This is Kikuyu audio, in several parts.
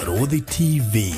Barũthi TV,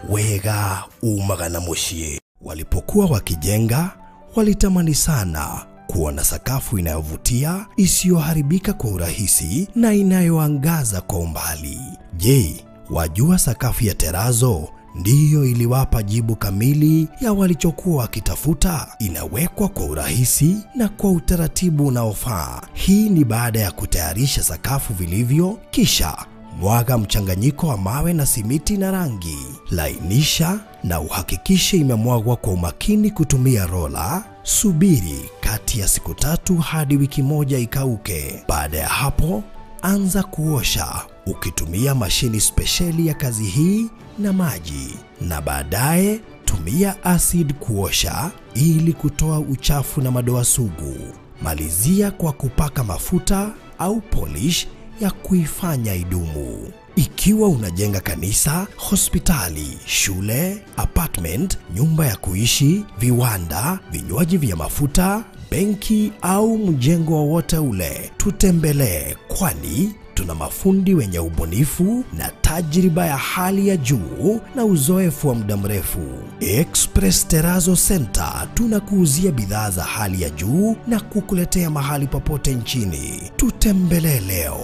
wega umaga na muciĩ. Walipokuwa wakijenga, walitamani sana kuona sakafu inayovutia, isiyoharibika kwa urahisi na inayoangaza kwa umbali. Je, wajua sakafu ya terazo ndiyo iliwapa jibu kamili ya walichokuwa wakitafuta? Inawekwa kwa urahisi na kwa utaratibu unaofaa. Hii ni baada ya kutayarisha sakafu vilivyo, kisha mwaga mchanganyiko wa mawe na simiti na rangi. Lainisha na uhakikishe imemwagwa kwa umakini kutumia rola. Subiri kati ya siku 3 hadi wiki 1 ikauke. Baada ya hapo, anza kuosha ukitumia mashini spesheli ya kazi hii na maji, na baadaye tumia acid kuosha ili kutoa uchafu na madoa sugu. Malizia kwa kupaka mafuta au polish ya kuifanya idumu. Ikiwa unajenga kanisa, hospitali, shule, apartment, nyumba ya kuishi, viwanda, vinywaji vya mafuta, benki au mjengo wowote ule, tutembelee, kwani tuna mafundi wenye ubunifu na tajriba ya hali ya juu na uzoefu wa muda mrefu. Express Terrazzo Center tunakuuzia bidhaa za hali ya juu na kukuletea mahali popote nchini. Tutembelee leo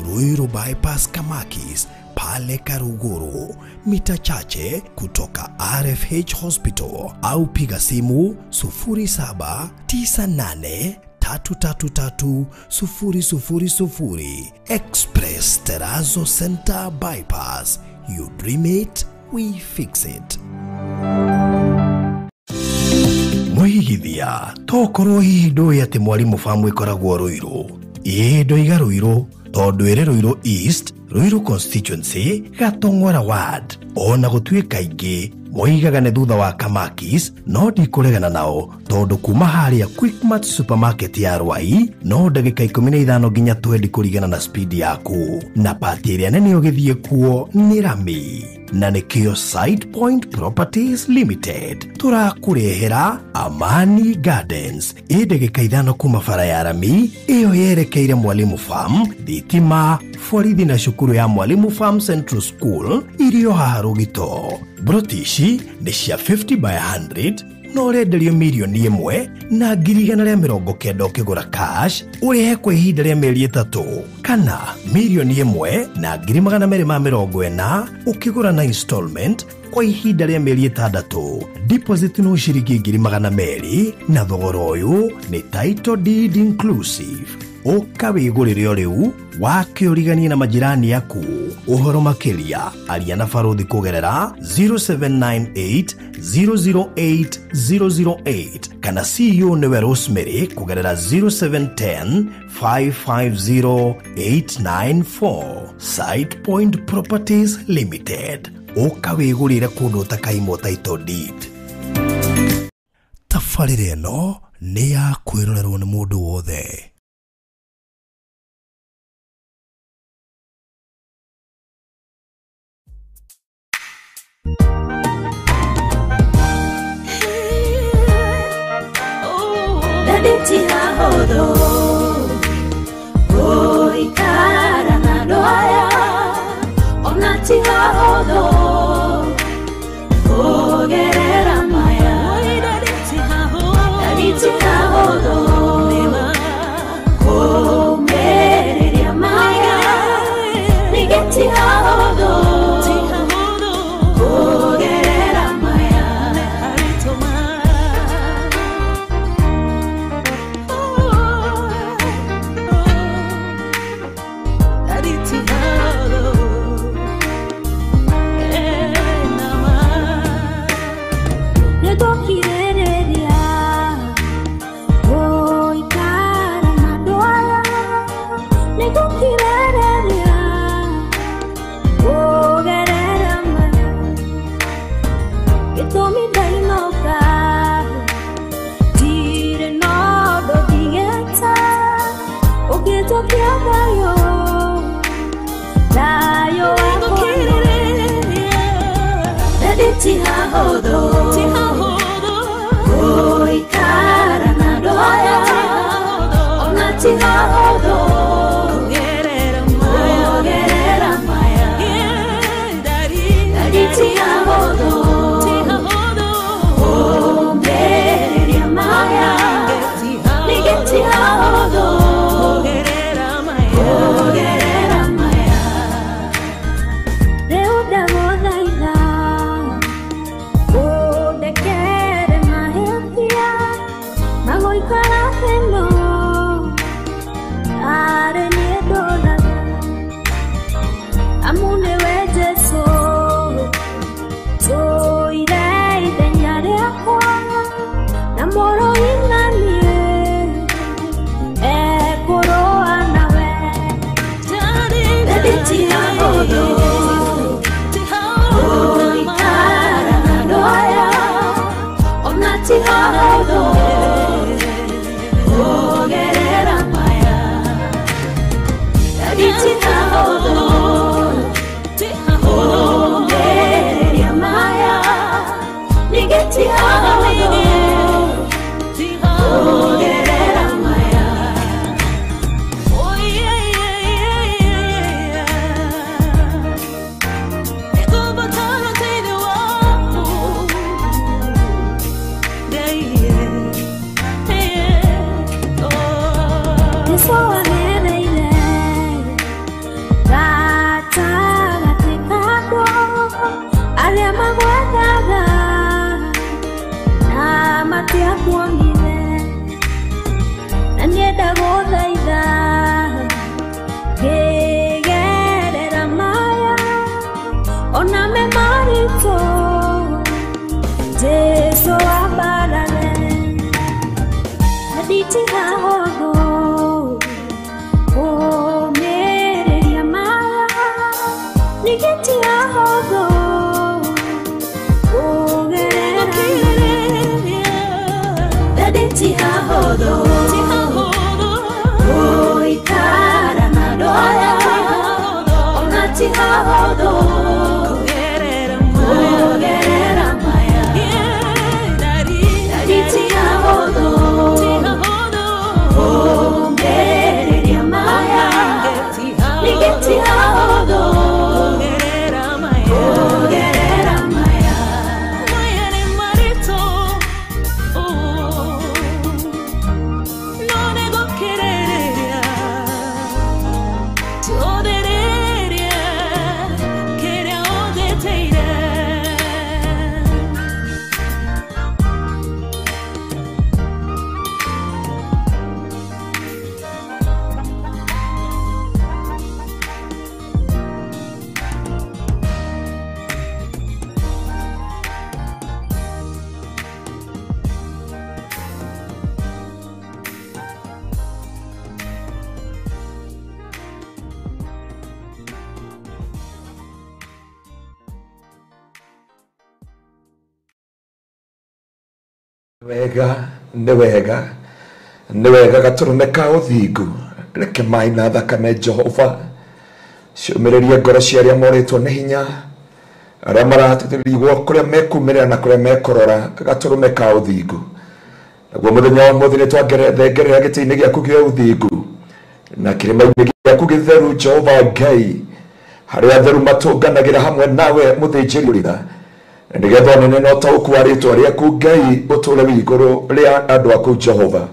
Ruiru Bypass Kamakis pale Karuguru, mita chache kutoka RFH Hospital, au piga simu 0798 333 000. Express Terrazzo Center Bypass. You dream it, we fix it. Mwigithia, tokorwo hihi ndũĩ atĩ Mwalimu Farm ĩkoragwo Ruiru. Ĩĩ ndoiga Ruiru tondũ ĩrĩ Ruiru East, Ruiru Constituency, Gatong'ora Ward. Ona gũtuĩka aingĩ moigaga nĩ thutha wa Kamakis, no ndikũregana nao tondũ kuma harĩa Quickmart supermarket ya Rwai no ndagĩka 15 nginya 20 kũringana na speed yaku, na pati ĩrĩa nene ũgĩthiĩ kuo nĩ rami. Na nĩkĩo Side Point Properties Limited tũrakũrehera Amani Gardens ĩ ndagĩka 5 kuma bara ya rami ĩyo yerekeire Mwalimu Farm, thitima, borithi na cukuru ya Mwalimu Farm Central School irio haha Rũgito. Broti ici nĩ cia 50 by 100 no ũrenderio mirioni 1 na 190,000 ũkĩgũra cash, ũrĩhe kwa ihinda rĩa mĩeri 3, kana mirioni 1 na 240,000 ũkĩgũra na installment kwa ihinda rĩa mĩeri 6. Deposit no ciringi 200,000 na thogora ũyũ nĩ title deed inclusive. Ũka wĩgũrĩre o rĩu wake ũriganie na majirani aku. Ũhoro makĩria aria na Barũthi kũgerera 0798 008 008 kana CEO nĩwe Rosemary kũgerera 0710 550 894. Side Point Properties Limited. Ũka wĩgũrĩre kũndũ ũtakaimwo title deed. Tabarĩra ĩno nĩ ya kwĩrorerwo nĩ mũndũ wothe. hahũthũ kũgerera maya ti hahũthũ kũmĩrĩria maya ningĩ ti hahũthũ kũgerera maya. Oh yeah, yeah, yeah, yeah. Nĩngũbatara ũteithio waku. Yeah, yeah, yeah. Oh. Jesu agereire gatagatĩ kakwa arĩa magwethaga na matiakuonire na niĩ ndagũthaitha ngĩgerera maya ona me maritũ Jesu ambarare ti hahũthũ kũmĩrĩria maya ningĩ ti hahũthũ kũgerera maya ti hahũthũ gũikara na andũ aya ona ti hahũthũ Kũgerera maya. kũgerera maya ti hahũthũ kũmĩrĩria maya ningĩ ti hahũthũ Kũgerera maya. kũgerera maya. Maya nĩ maritũ, oh, no nĩngũkirĩrĩria, tũthĩrĩrie kĩrĩa ũnjĩtĩire. Wega nĩ wega nĩ wega gatũrũme ka ũthingu reke maĩ na thakame Jehova ciũmĩrĩrie ngoro cia arĩa morĩtwo nĩ hinya arĩa maratĩtĩrigwo kũrĩa mekumĩrĩra na kũrĩa mekũrora gatũrũme ka ũthingu naguo mũthenya wa ũmũthĩ nĩ twathengerera gĩtĩ-inĩ gĩaku kĩa ũthingu na kĩrĩma-inĩ gĩaku gĩtheru Jehova Ngai harĩa atheru matũnganagĩra hamwe nawe mũthĩnjĩri ũrĩa nĩgetha ũnene na ũtaũku wa rĩtwa rĩaku Ngai ũtũũre wĩ igũrũ rĩa andũ aku Jehova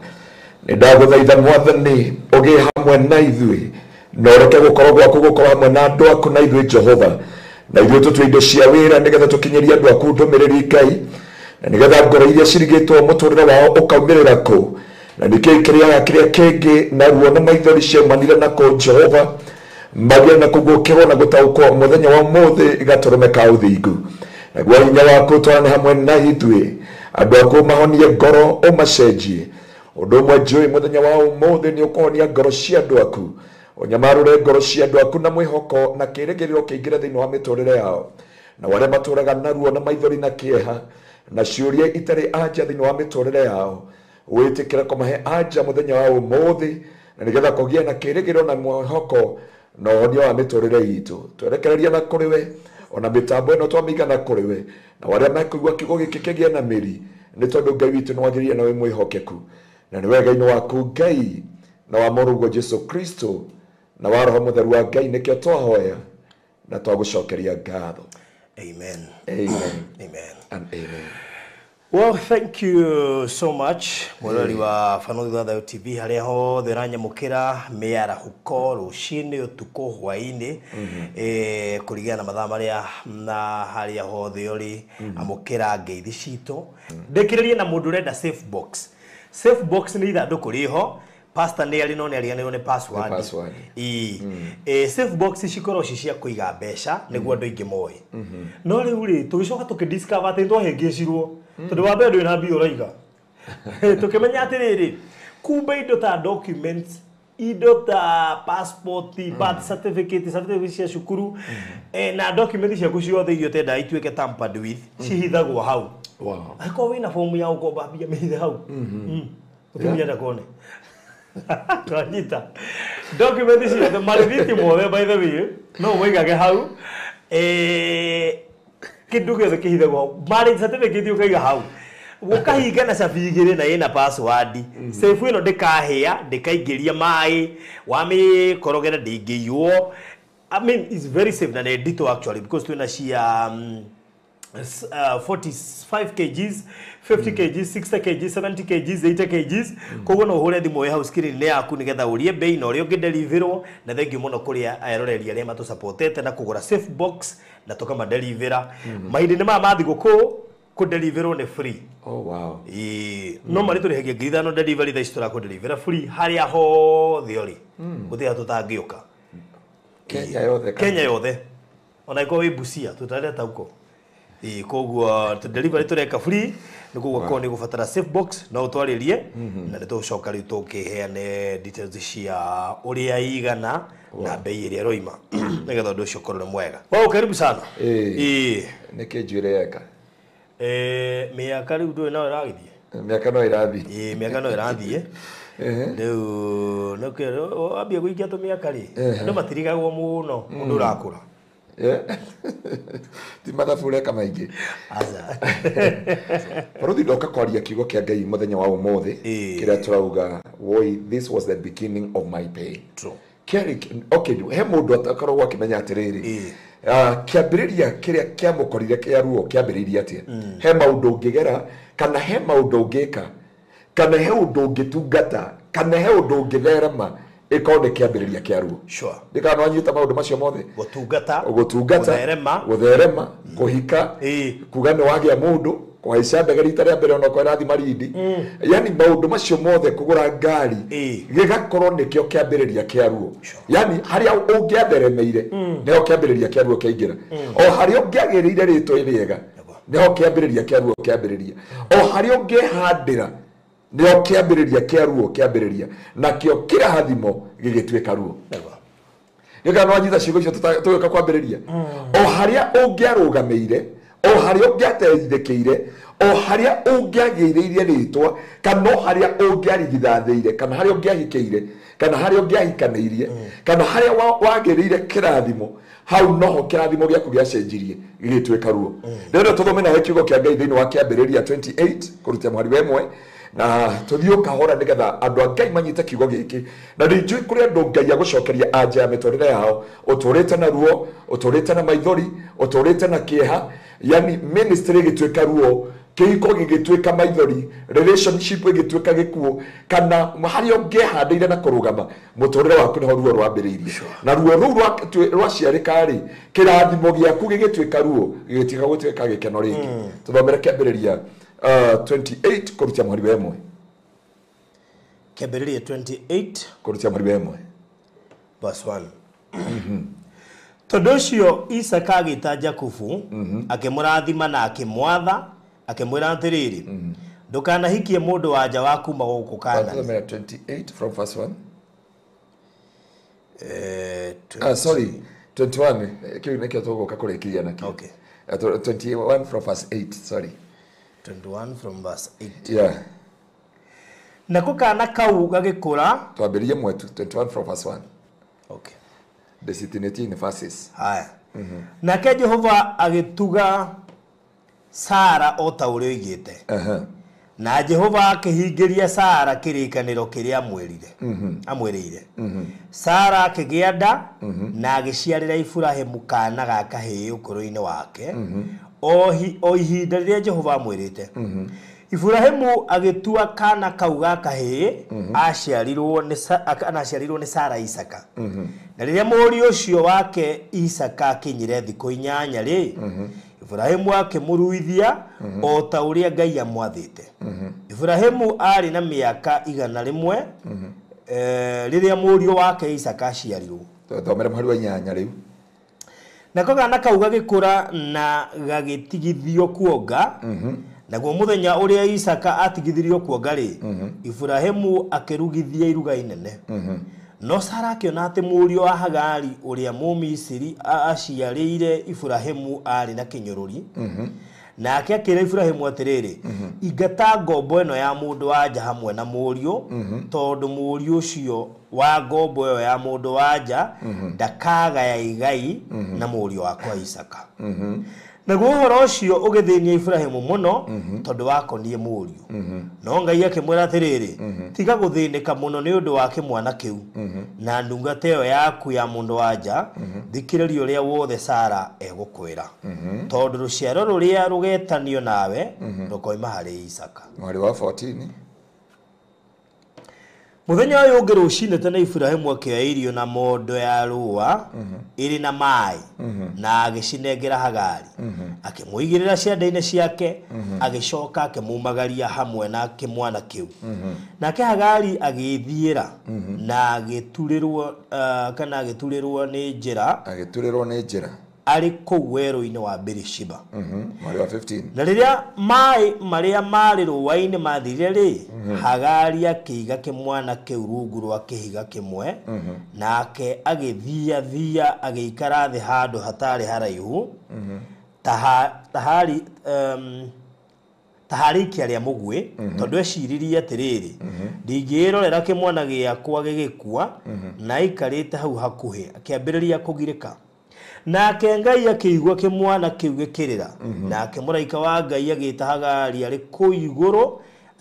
nĩ ndagũthaitha Mwathani ũgĩe hamwe na ithuĩ na ũreke gũkorwo gwaku gũkorwo hamwe na andũ aku na ithuĩ Jehova na ithuĩ tũtue indo cia wĩra nĩgetha tũkinyĩrie andũ aku ndũmĩrĩri Ngai na nĩgetha ngoro iria cirigĩtwo mũtũrĩre wao ũkaumĩrĩra kũ na nĩkĩĩ kĩrĩaga kĩrĩa kĩngĩ na ruo na maithori ciaumanire nako Jehova magĩe na kũguũkĩrwo na gũtaũkwo mũthenya wa ũmũthĩ gatũrũme ka ũthingu naguo hinya waku ũtwarane hamwe na ithuĩ andũ aku mahonie ngoro ũmacenjie ũndũ ũmwe njũĩ mũthenya wa ũmũthĩ nĩ ũkũhonia ngoro cia andũ aku ũnyamarũre ngoro cia andũ aku na mwĩhoko na kĩĩrĩgĩrĩro kĩingĩre thĩinĩ wa mĩtũrĩre yao na arĩa matũraga na ruo na maithori na kĩeha na ciũria itarĩ anja thĩinĩ wa mĩtũrĩre yao wĩtĩkĩre kũmahe anja mũthenya wa ũmũthĩ na nĩgetha kũgĩe na kĩĩrĩgĩrĩro na mwĩhoko na ũhonia wa mĩtũrĩre itũ twerekereria na kũrĩ we ona mĩtambo ĩno twamĩiga na kũrĩ we na arĩa mekũigua kiugo gĩkĩ kĩgĩe na mĩri nĩ tondũ Ngai witũ nĩ wagĩrĩire na wĩ mwĩhokeku na nĩ wega-inĩ waku Ngai na wa mũrũguo Jesu Kristo na wa Roho Mũtheru wa Ngai nĩkĩo twahoya na twagũcokeria ngatho. Amen. Amen. Amen. And amen. Well, thank you so much mwĩrori wa Banothi wa Thayo TV harĩa hothe ũranyamũkĩra mĩarahũko rũcinĩ ũtukũ hwaĩ-inĩ kũringana na mathaa marĩa na harĩa hothe ũrĩ amũkĩra ngeithi citũ ndĩkĩrĩrie na mũndũ ũrenda safe box. Safe box nĩ ithandũkũ rĩho pastor nĩ arĩ no nĩ ariganĩrwo nĩ password. Nĩ password. Ĩĩ. Safe box cikoragwo ci cia kũiga mbeca nĩguo andũ aingĩ moĩ no rĩu rĩ tũgĩcoka tũkĩdiscover atĩ nĩtwahĩngĩcirwo tondũ wa mbere ndũrĩ na mbia ũraiga tũkĩmenya atĩrĩrĩ kumbe indo ta documents indo ta passport birth certificate certificate cia cukuru na document ciaku ciothe iria ũtendaga ituĩke tampered with cihithagwo hau. Wow. Angĩkorwo wĩna bomu ya gũkomba mbia mĩhithe hau. Mũtumia ndakone. Twanyita document ciothe, marithiti mothe, by the way, no ũmaigage hau. Kĩndũ gĩothe kĩhithagwo hau, marriage certificate ũkaiga hau, ũkahinga na cabi igĩrĩ na ĩna password. Safe ĩno ndĩkahĩa, ndĩkaingĩria maĩ, wamĩkorogera ndĩngĩiywo. I mean, it's very safe na nĩ nditũ actually, because twĩna cia 45 kgs, 50 kgs, 60 kgs, 70 kgs, 80 kgs. Koguo no ũhũre thimũ ĩ hau screen-inĩ yaku nĩgetha ũrie bei na ũrĩa ũngĩdeliverwo. Na thengiũ mũno kũrĩ eroreri arĩa matũsupportete na kũgũra safe box na tũkamadelivera mahinda-inĩ maya ma thigũkũ. Kũdeliverwo nĩ free. Oh wow. Ĩĩ, no marĩ tũrĩhagia 5,000 delivery, thaa ici tũrakũdelivera free harĩa hothe ũrĩ, gũtirĩ handũ tũtangĩũka. Kenya yothe? Kenya yothe, ona ĩkorwo wĩ Busia tũtareta huko. Ĩĩ, koguo delivery tũreka free. Nĩ koguo korwo nĩ gũbatara safe box no ũtwarĩrie, na nĩ tũgũcoka rĩu tũkĩheane details cia ũrĩa igana na bei ĩrĩa ĩroima nĩgetha ũndũ ũcio ũkorwo nĩ mwega. Wow, karibu sana. Ĩĩ. Ĩĩ. Nĩkĩ njuĩrĩ yeka? Mĩaka rĩu ndũĩ no ĩragĩthiĩ. Mĩaka no ĩrathiĩ. Ĩĩ, mĩaka no ĩrathiĩ. Rĩu nĩkĩo wambia gũikia tũmĩaka rĩ, andũ matirigagwo mũno mũndũ ũrakũra. Ti mathabu ũreka maingĩ. Aca. Baruthi, ndoka kwaria kiugo kĩa Ngai mũthenya wa ũmũthĩ. Ĩĩ. Kĩrĩa tũrauga, woi, this was the beginning of my pain. True. Kĩarĩ okay, he mũndũ atakoragwo akĩmenya atĩrĩrĩ, Ĩĩ. Kĩambĩrĩria kĩrĩa kĩamũkorire kĩa ruo kĩambĩrĩirie atĩa. He maũndũ ũngĩgera, kana he maũndũ ũngĩka, kana he ũndũ ũngĩtungata, kana he ũndũ ũngĩtherema ĩkorwo nĩ kĩambĩrĩria kĩa ruo. Ndikana wanyita maũndũ macio mothe? Gũtungata. Gũtungata. Gũtherema. Gũtherema, kũhika, kuga nĩ wagĩa mũndũ, kũhaica ndege rita rĩa mbere onokorwo ĩrathiĩ Malindi, yani maũndũ macio mothe, kũgũra ngari, gĩgakorwo nĩkĩo kĩambĩrĩria kĩa ruo. Yani harĩa ũngĩatheremeire nĩho kĩambĩrĩria kĩa ruo kĩaingĩra, o harĩa ũngĩagĩrĩire rĩtwa rĩega nĩho kĩambĩrĩria kĩa ruo kĩambĩrĩria, o harĩa ũngĩhandĩra nĩho kĩambĩrĩria kĩa ruo kĩambĩrĩria, nakĩo kĩrathimo gĩgĩtuĩka ruo. Nĩkana wanyita ciugo icio tũgĩũka kwambĩrĩria? O harĩa ũngĩarũgamĩire, o harĩa ũngĩateithĩkĩire, o harĩa ũngĩagĩrĩire rĩtwa, kana o harĩa ũngĩarigithathĩire, kana harĩa ũngĩahikĩire, kana harĩa ũngĩahikanĩirie, kana harĩa wagĩrĩire kĩrathimo, hau noho kĩrathimo gĩaku gĩacenjirie gĩgĩtuĩka ruo. Rĩu tũthome nawe kiugo kĩa Ngai thĩinĩ wa Kĩambĩrĩria 28 kũrutia mũhari wa 1, na tũthiĩ o kahora nĩgetha andũ a Ngai manyite kiugo gĩkĩ. Na nĩ njũĩ kũrĩ andũ Ngai agũcokeria anja ya mĩtũrĩre yao, ũtũrĩte na ruo, ũtũrĩte na maithori, ũtũrĩte na kĩeha, yani ministry ĩgĩtuĩka ruo, kĩhiko gĩgĩtuĩka maithori, relationship ĩgĩtuĩka gĩkuũ, kana harĩa ũngĩehandĩire na kũrũgama mũtũrĩre waku nĩho ruo rwambĩrĩirie, na ruo rũu rwaciarĩka rĩ, kĩrathimo gĩaku gĩgĩtuĩka ruo, gĩgĩtiga gũtuĩka gĩkeno rĩngĩ. Tũthomere Kĩambĩrĩria 28 kũrutia mũhari wa 1. Kĩambĩrĩria 28 kũrutia mũhari wa 1. Verse 1. Tondũ ũcio Isaka agĩta Jakubu, akĩmũrathima na akĩmwatha, akĩmwĩra atĩrĩrĩ, ndũkanahikie mũndũ wa nja wa kuma gũkũ Kaanani. Tũthomere 28 from verse 1. 20. Sorry, 21. Kĩu nĩkĩo tũgũka kũrĩkĩria nakĩo. Okay. 21 from verse 8, sorry. 21 from verse 8. Yeah. Nako kana kau gagĩkũra. Twambĩrĩrie mwetu 21 from verse 1. Okay. Ndĩcitinĩtie in verses. Haya. Nake Jehova agĩtuga Sara o ta ũrĩa oigĩte, na Jehova akĩhingĩria Sara kĩrĩkanĩro kĩrĩa amwĩrĩire. Sara akĩgĩa nda na agĩciarĩra Iburahĩmu kaana ga kahĩĩ ũkũrũ-inĩ wake, o ihinda rĩrĩa Jehova amwĩrĩte. Iburahĩmu agĩtua kana kau ga kahĩĩ aciarirwo nĩ Sara Isaka. Na rĩrĩa mũriũ ũcio wake Isaka akinyire thikũ 8 rĩ, Iburahĩmu akĩmũruithia o ta ũrĩa Ngai amwathĩte. Iburahĩmu arĩ na mĩaka 100 rĩrĩa mũriũ wake Isaka aciarirwo. Thomere mũhari wa 8 rĩu. Nako kana kau gagĩkũra na gagĩtigithio kuonga. Naguo mũthenya ũrĩa Isaka atigithirio kuonga rĩ, Iburahĩmu akĩrugithia iruga inene. No Sara akĩona atĩ mũriũ wa Hagari ũrĩa Mũmisiri aciarĩire Iburahĩmu arĩ na kĩnyũrũri, Nake akĩra Ibrahimu atĩrĩrĩ, ingata ngombo ĩno ya mũndũ wa nja hamwe na mũriũ, tondũ mũriũ ũcio wa ngombo ĩyo ya mũndũ wa nja ndakagaya igai na mũriũ wakwa Isaka. Naguo ũhoro ũcio ũgĩthĩnia Ibrahimu mũno tondũ wakoniĩ mũriũ. No Ngai akĩmwĩra atĩrĩrĩ, tiga gũthĩnĩka mũno nĩ ũndũ wa kĩmwana kĩu na ndungata ĩyo yaku ya mũndũ wa nja, thikĩrĩria ũrĩa wothe Sara egũkwĩra, tondũ rũciaro rũrĩa rũgetanio nawe rũkoima harĩ Isaka. Mweri wa 14. Mũthenya ũyũ ũngĩ rũcinĩ tene Ibrahimu akĩoya irio na mondo ya rũũa ĩrĩ na maĩ na agĩcinengera Hagari, akĩmũigĩrĩra ciande-inĩ ciake, agĩcoka akĩmumagaria hamwe na kĩmwana kĩu. Nake Hagari agĩĩthiĩra na agĩturĩrwo kana agĩturĩrwo nĩ njĩra, agĩturĩrwo nĩ njĩra arĩ kũu werũ-inĩ wa Beersheba. Mweri wa 15. Na rĩrĩa maĩ marĩa marĩ rũũa-inĩ mathirire rĩ, Hagari akĩiga kĩmwana kĩu rungu rwa kĩhiga kĩmwe, nake agĩthiathia agĩikara thĩ handũ hatarĩ haraihu, ta harĩ ikia rĩa mũguĩ, tondũ eciririe atĩrĩrĩ, ndingĩĩrorera kĩmwana gĩakwa gĩgĩkua, na aikarĩte hau hakuhĩ akĩambĩrĩria kũgirĩka. Nake Ngai akĩigua kĩmwana kĩu gĩkĩrĩra, nake mũraika wa Ngai agĩta Hagari arĩ kũu igũrũ,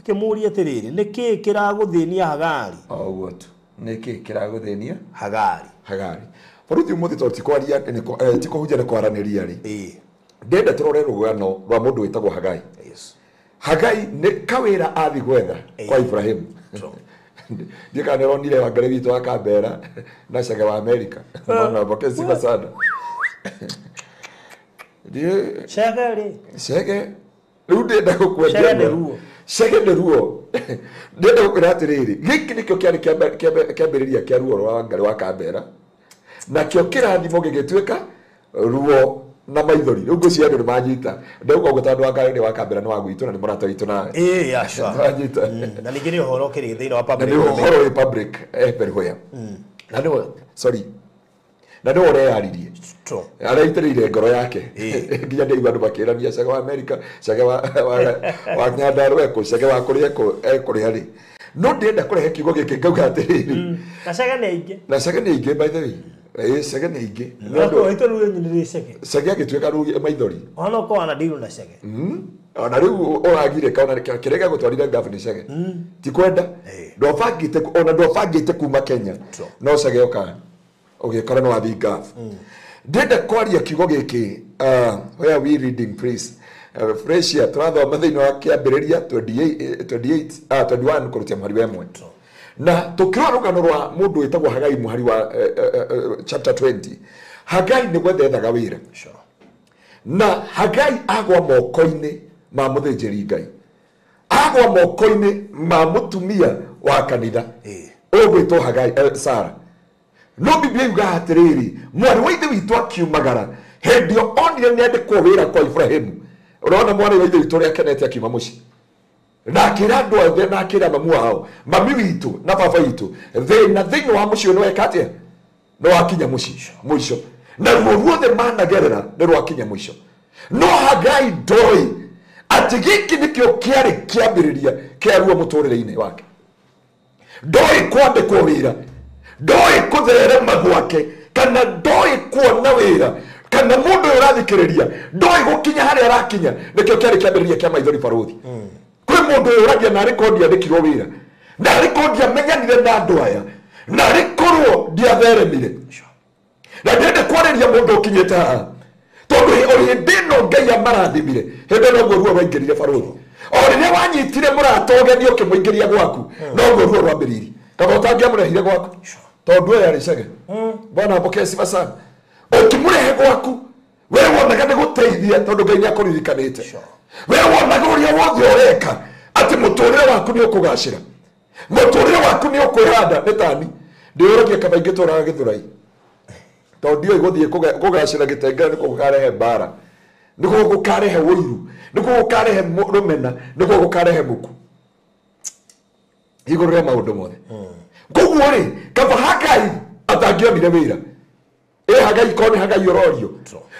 akĩmũũria atĩrĩrĩ, nĩ kĩĩ kĩragũthĩnia Hagari? O ũguo tu. Nĩ kĩĩ kĩragũthĩnia Hagari? Hagari. Baruthi ũmũthĩ tondũ ti kwaria ti kũhunjia nĩ kwaranĩria rĩ, Ĩĩ. ndĩrenda tũrore rũgano rwa mũndũ wĩtagwo Hagai. Yes. Hagai nĩ kawĩra athi gwetha kwa Ibrahimu. Ndiĩ kana nĩũronire Wangarĩ witũ wa Kambera na Chege wa Amerika. Bwana apokee sifa sana. Ndiĩ Chege rĩ. Chege rĩu ndĩrenda gũkwendia. Chege nĩ ruo. Chege nĩ ruo. Ndĩrenda gũkwĩra atĩrĩrĩ, gĩkĩ nĩkĩo kĩarĩ kĩambĩrĩria kĩa ruo rwa Wangarĩ wa Kambera, nakĩo kĩrathimo gĩgĩtuĩka ruo na maithori. Rĩu ngwĩciria andũ nĩ manyita. Ndauga ũguo tondũ Wangarĩ wa Kambera nĩ wa gwitũ na nĩ mũrata witũ nawe. Ĩĩ, yeah, sure. Wanyita. Na ningĩ nĩ ũhoro ũkĩrĩ thĩinĩ wa Na public nĩ ũhoro wĩ public everywhere. Na nĩwe, sorry, na nĩwe ũreyaririe. True. Araitĩrĩire ngoro yake nginya ndĩigua andũ makĩrania Chege wa Amerika, Chege wa Nyandarua ekũ, Chege wa kũrĩa ekũrĩa rĩ. No ndĩrenda kũrehe kiugo gĩkĩ ngauga atĩrĩrĩ, Na Chege nĩ aingĩ. Na Chege nĩ aingĩ by the way. Ĩĩ, Chege nĩ aingĩ. Nĩ No ũndũ itũ rĩu nĩ rĩ Chege. Chege agĩtuĩka rĩu maithori. Ona ũkorwo na ndirũ na Chege. Ona rĩu ũragirĩka ona kĩrĩa gĩagũtwarire ngabu nĩ Chege. Ti kwenda. Ndwabangĩte, ona ndwabangĩte kuma Kenya. No Chege oka ũgĩkora nĩ wathiĩ ngabu. Ndĩrenda kwaria kiugo gĩkĩ, where we reading please. Fresh tũrathoma thĩinĩ wa kĩambĩrĩria 28 21 kũrutia mũhari wa 1. Na tũkĩrora rũgano rwa mũndũ wĩtagwo Hagai mũhari wa chapter 20. Hagai nĩ gwetha ethaga wĩra. Sure. Na Hagai agwa moko-inĩ ma mũthĩnjĩri Ngai, agwa moko-inĩ ma mũtumia wa kanitha ũgwĩtwo Hagai, Sara. No Biblia yugaga atĩrĩrĩ, mwarĩ wa ithe witũ akiumagara hĩndĩ ĩyo onire nĩandĩkwo wĩra kwa Ibrahimu. Ũrona mwarĩ wa ithe witũ ũrĩa akenete akiuma mũciĩ, na akĩra andũ othe, na akĩra mamu wao, mami witũ na baba witũ, thĩna thĩinĩ wa mũciĩ ũyũ nĩweka atĩa? Nĩwakinya mũciĩ mũico, na ruo ruothe managerera nĩ rwakinya mũico. No Hagai ndoĩ atĩ gĩkĩ nĩkĩo kĩarĩ kĩambĩrĩria kĩa ruo mũtũrĩre-inĩ wake. Ndoĩ kwandĩkwo wĩra, ndoĩ kũtherema gwake, kana ndoĩ kuona wĩra, kana mũndũ ũyũ ũrathikĩrĩria ndoĩ gũkinya harĩa arakinya. Nĩkĩo kĩarĩ kĩambĩrĩria kĩa maithori barũthi. Kwĩ mũndũ ũyũ ũragia narĩ korwo ndiandĩkirwo wĩra, narĩ korwo ndiamenyanire na andũ aya, narĩ korwo ndiatheremire. Na ndĩrenda kwarĩria mũndũ ũkinyĩte haha, tondũ o hĩndĩ ĩno Ngai amarathimire, hĩndĩ ĩno noguo ruo rwaingĩrire barũthi. O rĩrĩa wanyitire mũrata ũgeni ũkĩmũingĩria gwaku, noguo ruo rwambĩrĩirie. Kaba ũtangĩamũrehire gwaku, tondũ ũyũ arĩ Chege. Bwana apokee sifa sana. Ũkĩmũrehe gwaku, we wonaga nĩ gũteithia tondũ Ngai nĩakũririkanĩte. We wonaga ũrĩa wothe ũreka atĩ mũtũrĩre waku nĩ ũkũgacĩra, mũtũrĩre waku nĩ ũkwĩhanda. Nĩ tani ndĩũragia kaba ingĩ tũraga Gĩthũrai, tondũ ndiũĩ gũthiĩ kũgacĩra Gĩtengera nĩkuo gũkarehe mbara, nĩkuo gũkarehe ũiru, nĩkuo gũkarehe rũmena, nĩkuo gũkarehe muku igũrũ rĩa maũndũ mothe. Koguo rĩ, kaba Hagai atangĩonire wĩra, ĩ Hagai korwo nĩ Hagai ũrorio,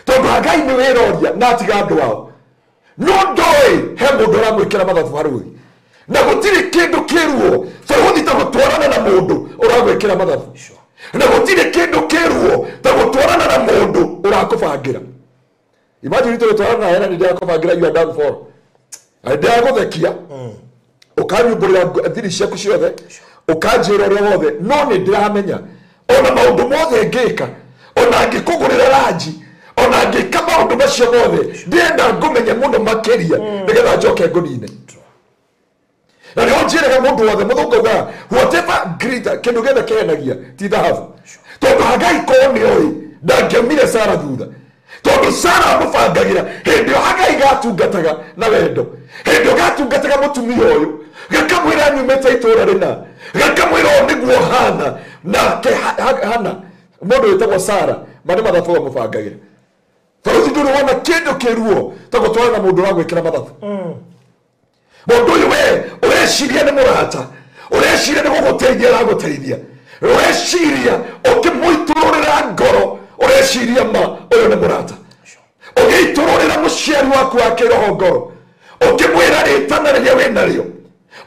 tondũ Hagai nĩ wĩra ũria na atiga andũ ao. No ndoĩ he mũndũ ũramwĩkĩra mathabu harũthi. Na gũtirĩ kĩndũ kĩruo bũrũri ta gũtwarana na mũndũ ũragwĩkĩra mathabu. Na gũtirĩ kĩndũ kĩruo ta gũtwarana na mũndũ ũrakũbangĩra. Imagine tũgĩtwarana nawe na nĩ ndĩrakũbangĩra you are done for. Na ndĩragũthekia ũkanyumbũrĩra thiri ciaku ciothe ũkanjĩra ũrĩa wothe no nĩ ndĩramenya ona maũndũ mothe ngĩka ona ngĩkũgũrĩra ranji ona ngĩka maũndũ macio mothe ndĩrenda ngũmenye mũno makĩria nĩgetha njoke ngũnine. Na nĩho njĩraga mũndũ wothe mũthũngũ augaga whatever greater kĩndũ gĩothe kĩhenagia ti thahabu. Tondũ Hagai korwo nĩoĩ ndangĩaumire Sara thutha. Tondũ Sara amũbangagĩra hĩndĩ ĩyo Hagai gatungataga na wendo hĩndĩ ĩyo gatungataga mũtumia ũyũ gakamwĩra nyumĩte itũũra rĩna gakamwĩra ũũ nĩguo hana nake hana mũndũ wĩtagwo Sara marĩ mathabu amũbangagĩra. Barũthi ndũrĩ wona kĩndũ kĩruo ta gũtwarana na mũndũ ũragwĩkĩra mathabu. Mũndũ ũyũ we ũreciria nĩ mũrata ũreciria nĩ gũgũteithia aragũteithia ũreciria ũkĩmũitũrũrĩra ngoro ũreciria ma ũyũ nĩ mũrata. Ũgĩitũrũrĩra mũciari waku wa kĩroho ngoro ũkĩmwĩra rĩtana rĩrĩa wĩnarĩo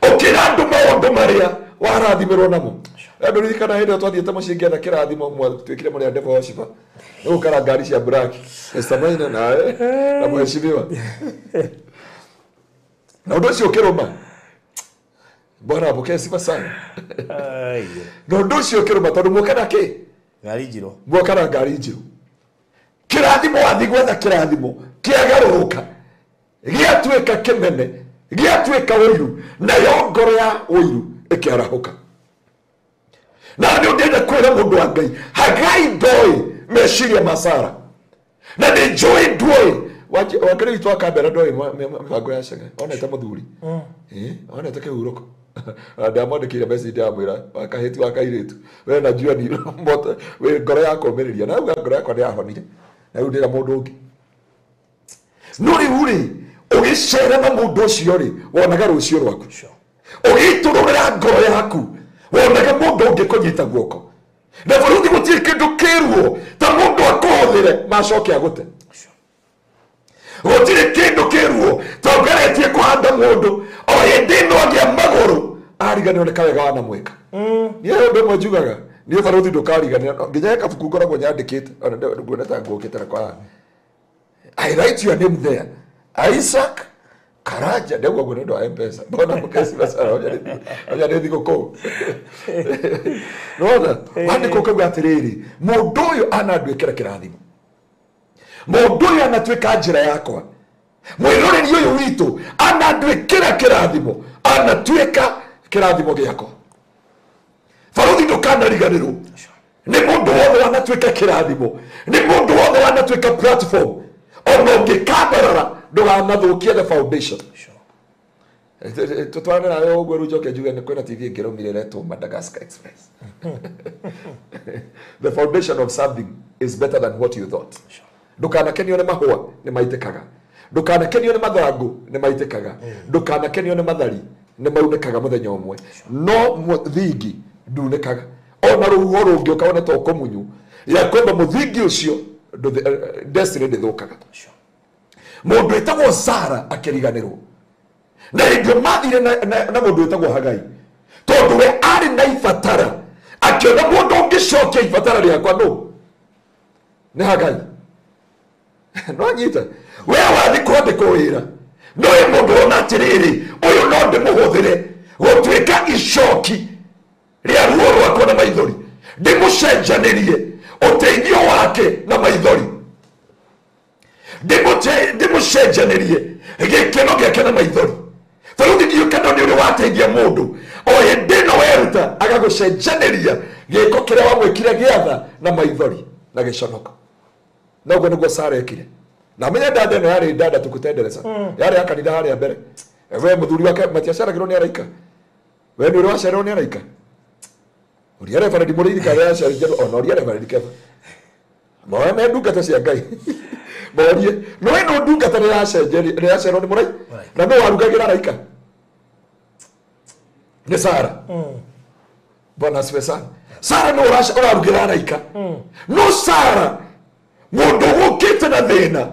ũkĩra andũ maũndũ marĩa warathimĩrwo namo. Andũ ririkana hĩndĩ ĩyo twathiĩte mũciĩ ngĩetha kĩrathimo mwatuĩkire mũrĩ a devil worshiper nĩ gũkara ngari cia black Mr. Maina nawe na mheshimiwa na ũndũ ũcio ũkĩrũma. Bwana apokee sifa sana. Na ũndũ ũcio ũkĩrũma tondũ muoka na kĩ? Ngari njirũ. Muoka na ngari njirũ. Kĩrathimo wathiĩ gwetha kĩrathimo kĩagarũrũka gĩatuĩka kĩmene gĩatuĩka ũiru nayo ngoro ya ũiru ĩkĩarahũka. Na nĩ ndĩrenda kwĩra mũndũ wa Ngai Hagai ndoĩ meciria ma Sara na nĩ njũĩ nduoĩ wakĩrĩ witũ wa Kambera ndoĩ mĩbango ya Chege onete mũthuri onete kĩhurũko ndamwandĩkĩire message ndamwĩra wakahĩti wa kairĩtu we najua ni wĩ ngoro ya kũũmĩrĩria na auga ngoro yakwa nĩyahonire na rĩu ndĩra mũndũ ũngĩ. No rĩu rĩ ũgĩcera na mũndũ ũcio rĩ wonaga rũciũ rwaku ũgĩitũrũrĩra ngoro yaku wonaga mũndũ ũngĩ kũnyita guoko. Na bũrũri gũtirĩ kĩndũ kĩruo ta mũndũ akũhũthĩre macoke agũte. Gũtirĩ kĩndũ kĩruo ta ũgeretie kũhanda mũndũ o hĩndĩ ĩno agĩa magũrũ ariganĩrwo nĩ kawega wanamwĩka. Niĩ ũndũ ũmwe njugaga niĩ barũthi ndũkariganĩra nginya he kabuku ngoragwo nyandĩkĩte ona nguona ta ngũkĩte nako haha. I write your name there Isaac Karanja ndauga ũguo nĩ ũndũ wa M-Pesa mbona mũkeci oja nĩ thigũkũ nĩwona wandĩka ũkauga atĩrĩrĩ mũndũ ũyũ ananduĩkĩra kĩrathimo mũndũ ũyũ anatuĩka njĩra yakwa mwĩroreri ũyũ witũ ananduĩkĩra kĩrathimo anatuĩka kĩrathimo gĩakwa. Barũthi ndũkanariganĩrwo nĩ mũndũ wothe wanatuĩka kĩrathimo nĩ mũndũ wothe wanatuĩka platform ona ũngĩkambarara ndũganathũkie the foundation. Tũtwarane nawe ũguo rĩu njoke njuge nĩ kwĩna TV ĩngĩ ĩraumire ĩretwo Madagascar Express. The foundation of something is better than what you thought. Ndũkanakenio nĩ mahũa nĩ maitĩkaga ndũkanakenio nĩ mathangũ nĩ maitĩkaga ndũkanakenio nĩ mathari nĩ maunĩkaga mũthenya ũmwe no mũthingi ndunĩkaga ona rũhuho rũngĩũka wone ta ũkũmunyu ya kwamba mũthingi ũcio destiny ndĩthũkaga. Mũndũ wĩtagwo Sara akĩriganĩrwo na hĩndĩ ĩyo mathire na mũndũ wĩtagwo Hagai tondũ we arĩ na ibatara akĩona mũndũ ũngĩcokia ibatara rĩakwa nũ nĩ Hagai. No anyita we wathi kwandĩkwo wĩra no ĩ mũndũ wona atĩrĩrĩ ũyũ no ndĩmũhũthĩre gũtuĩka icoki rĩa ruo rwakwa na maithori ndĩmũcenjanĩrie ũteithio wake na maithori ndĩmũcenjanĩrie gĩkeno gĩake na maithori. Barũthi ndiũĩ kana nĩ ũrĩ wateithia mũndũ o hĩndĩ ĩno weruta agagũcenjanĩria gĩko kĩrĩa wamwĩkire gĩatha na maithori na gĩconoko. Na ũguo nĩguo Sara ekire. Na menya dada ĩno yarĩ dada tũkũtendereza yarĩ ya kanitha harĩa mbere we mũthuri wake matiaceragĩrwo nĩ araika we nĩ ũrĩ wacererwo nĩ araika ũrĩa reverend mũrĩithi kana yacerire ona ũrĩa reverend Keva moe me ndungata cia Ngai morie no ĩno ndungata nĩ yacererwo nĩ mũraika na no warugagĩra araika nĩ Sara. Bwana asifiwe sana. Sara no ũrarugĩra araika no Sara mũndũ ũgũkĩte na thĩna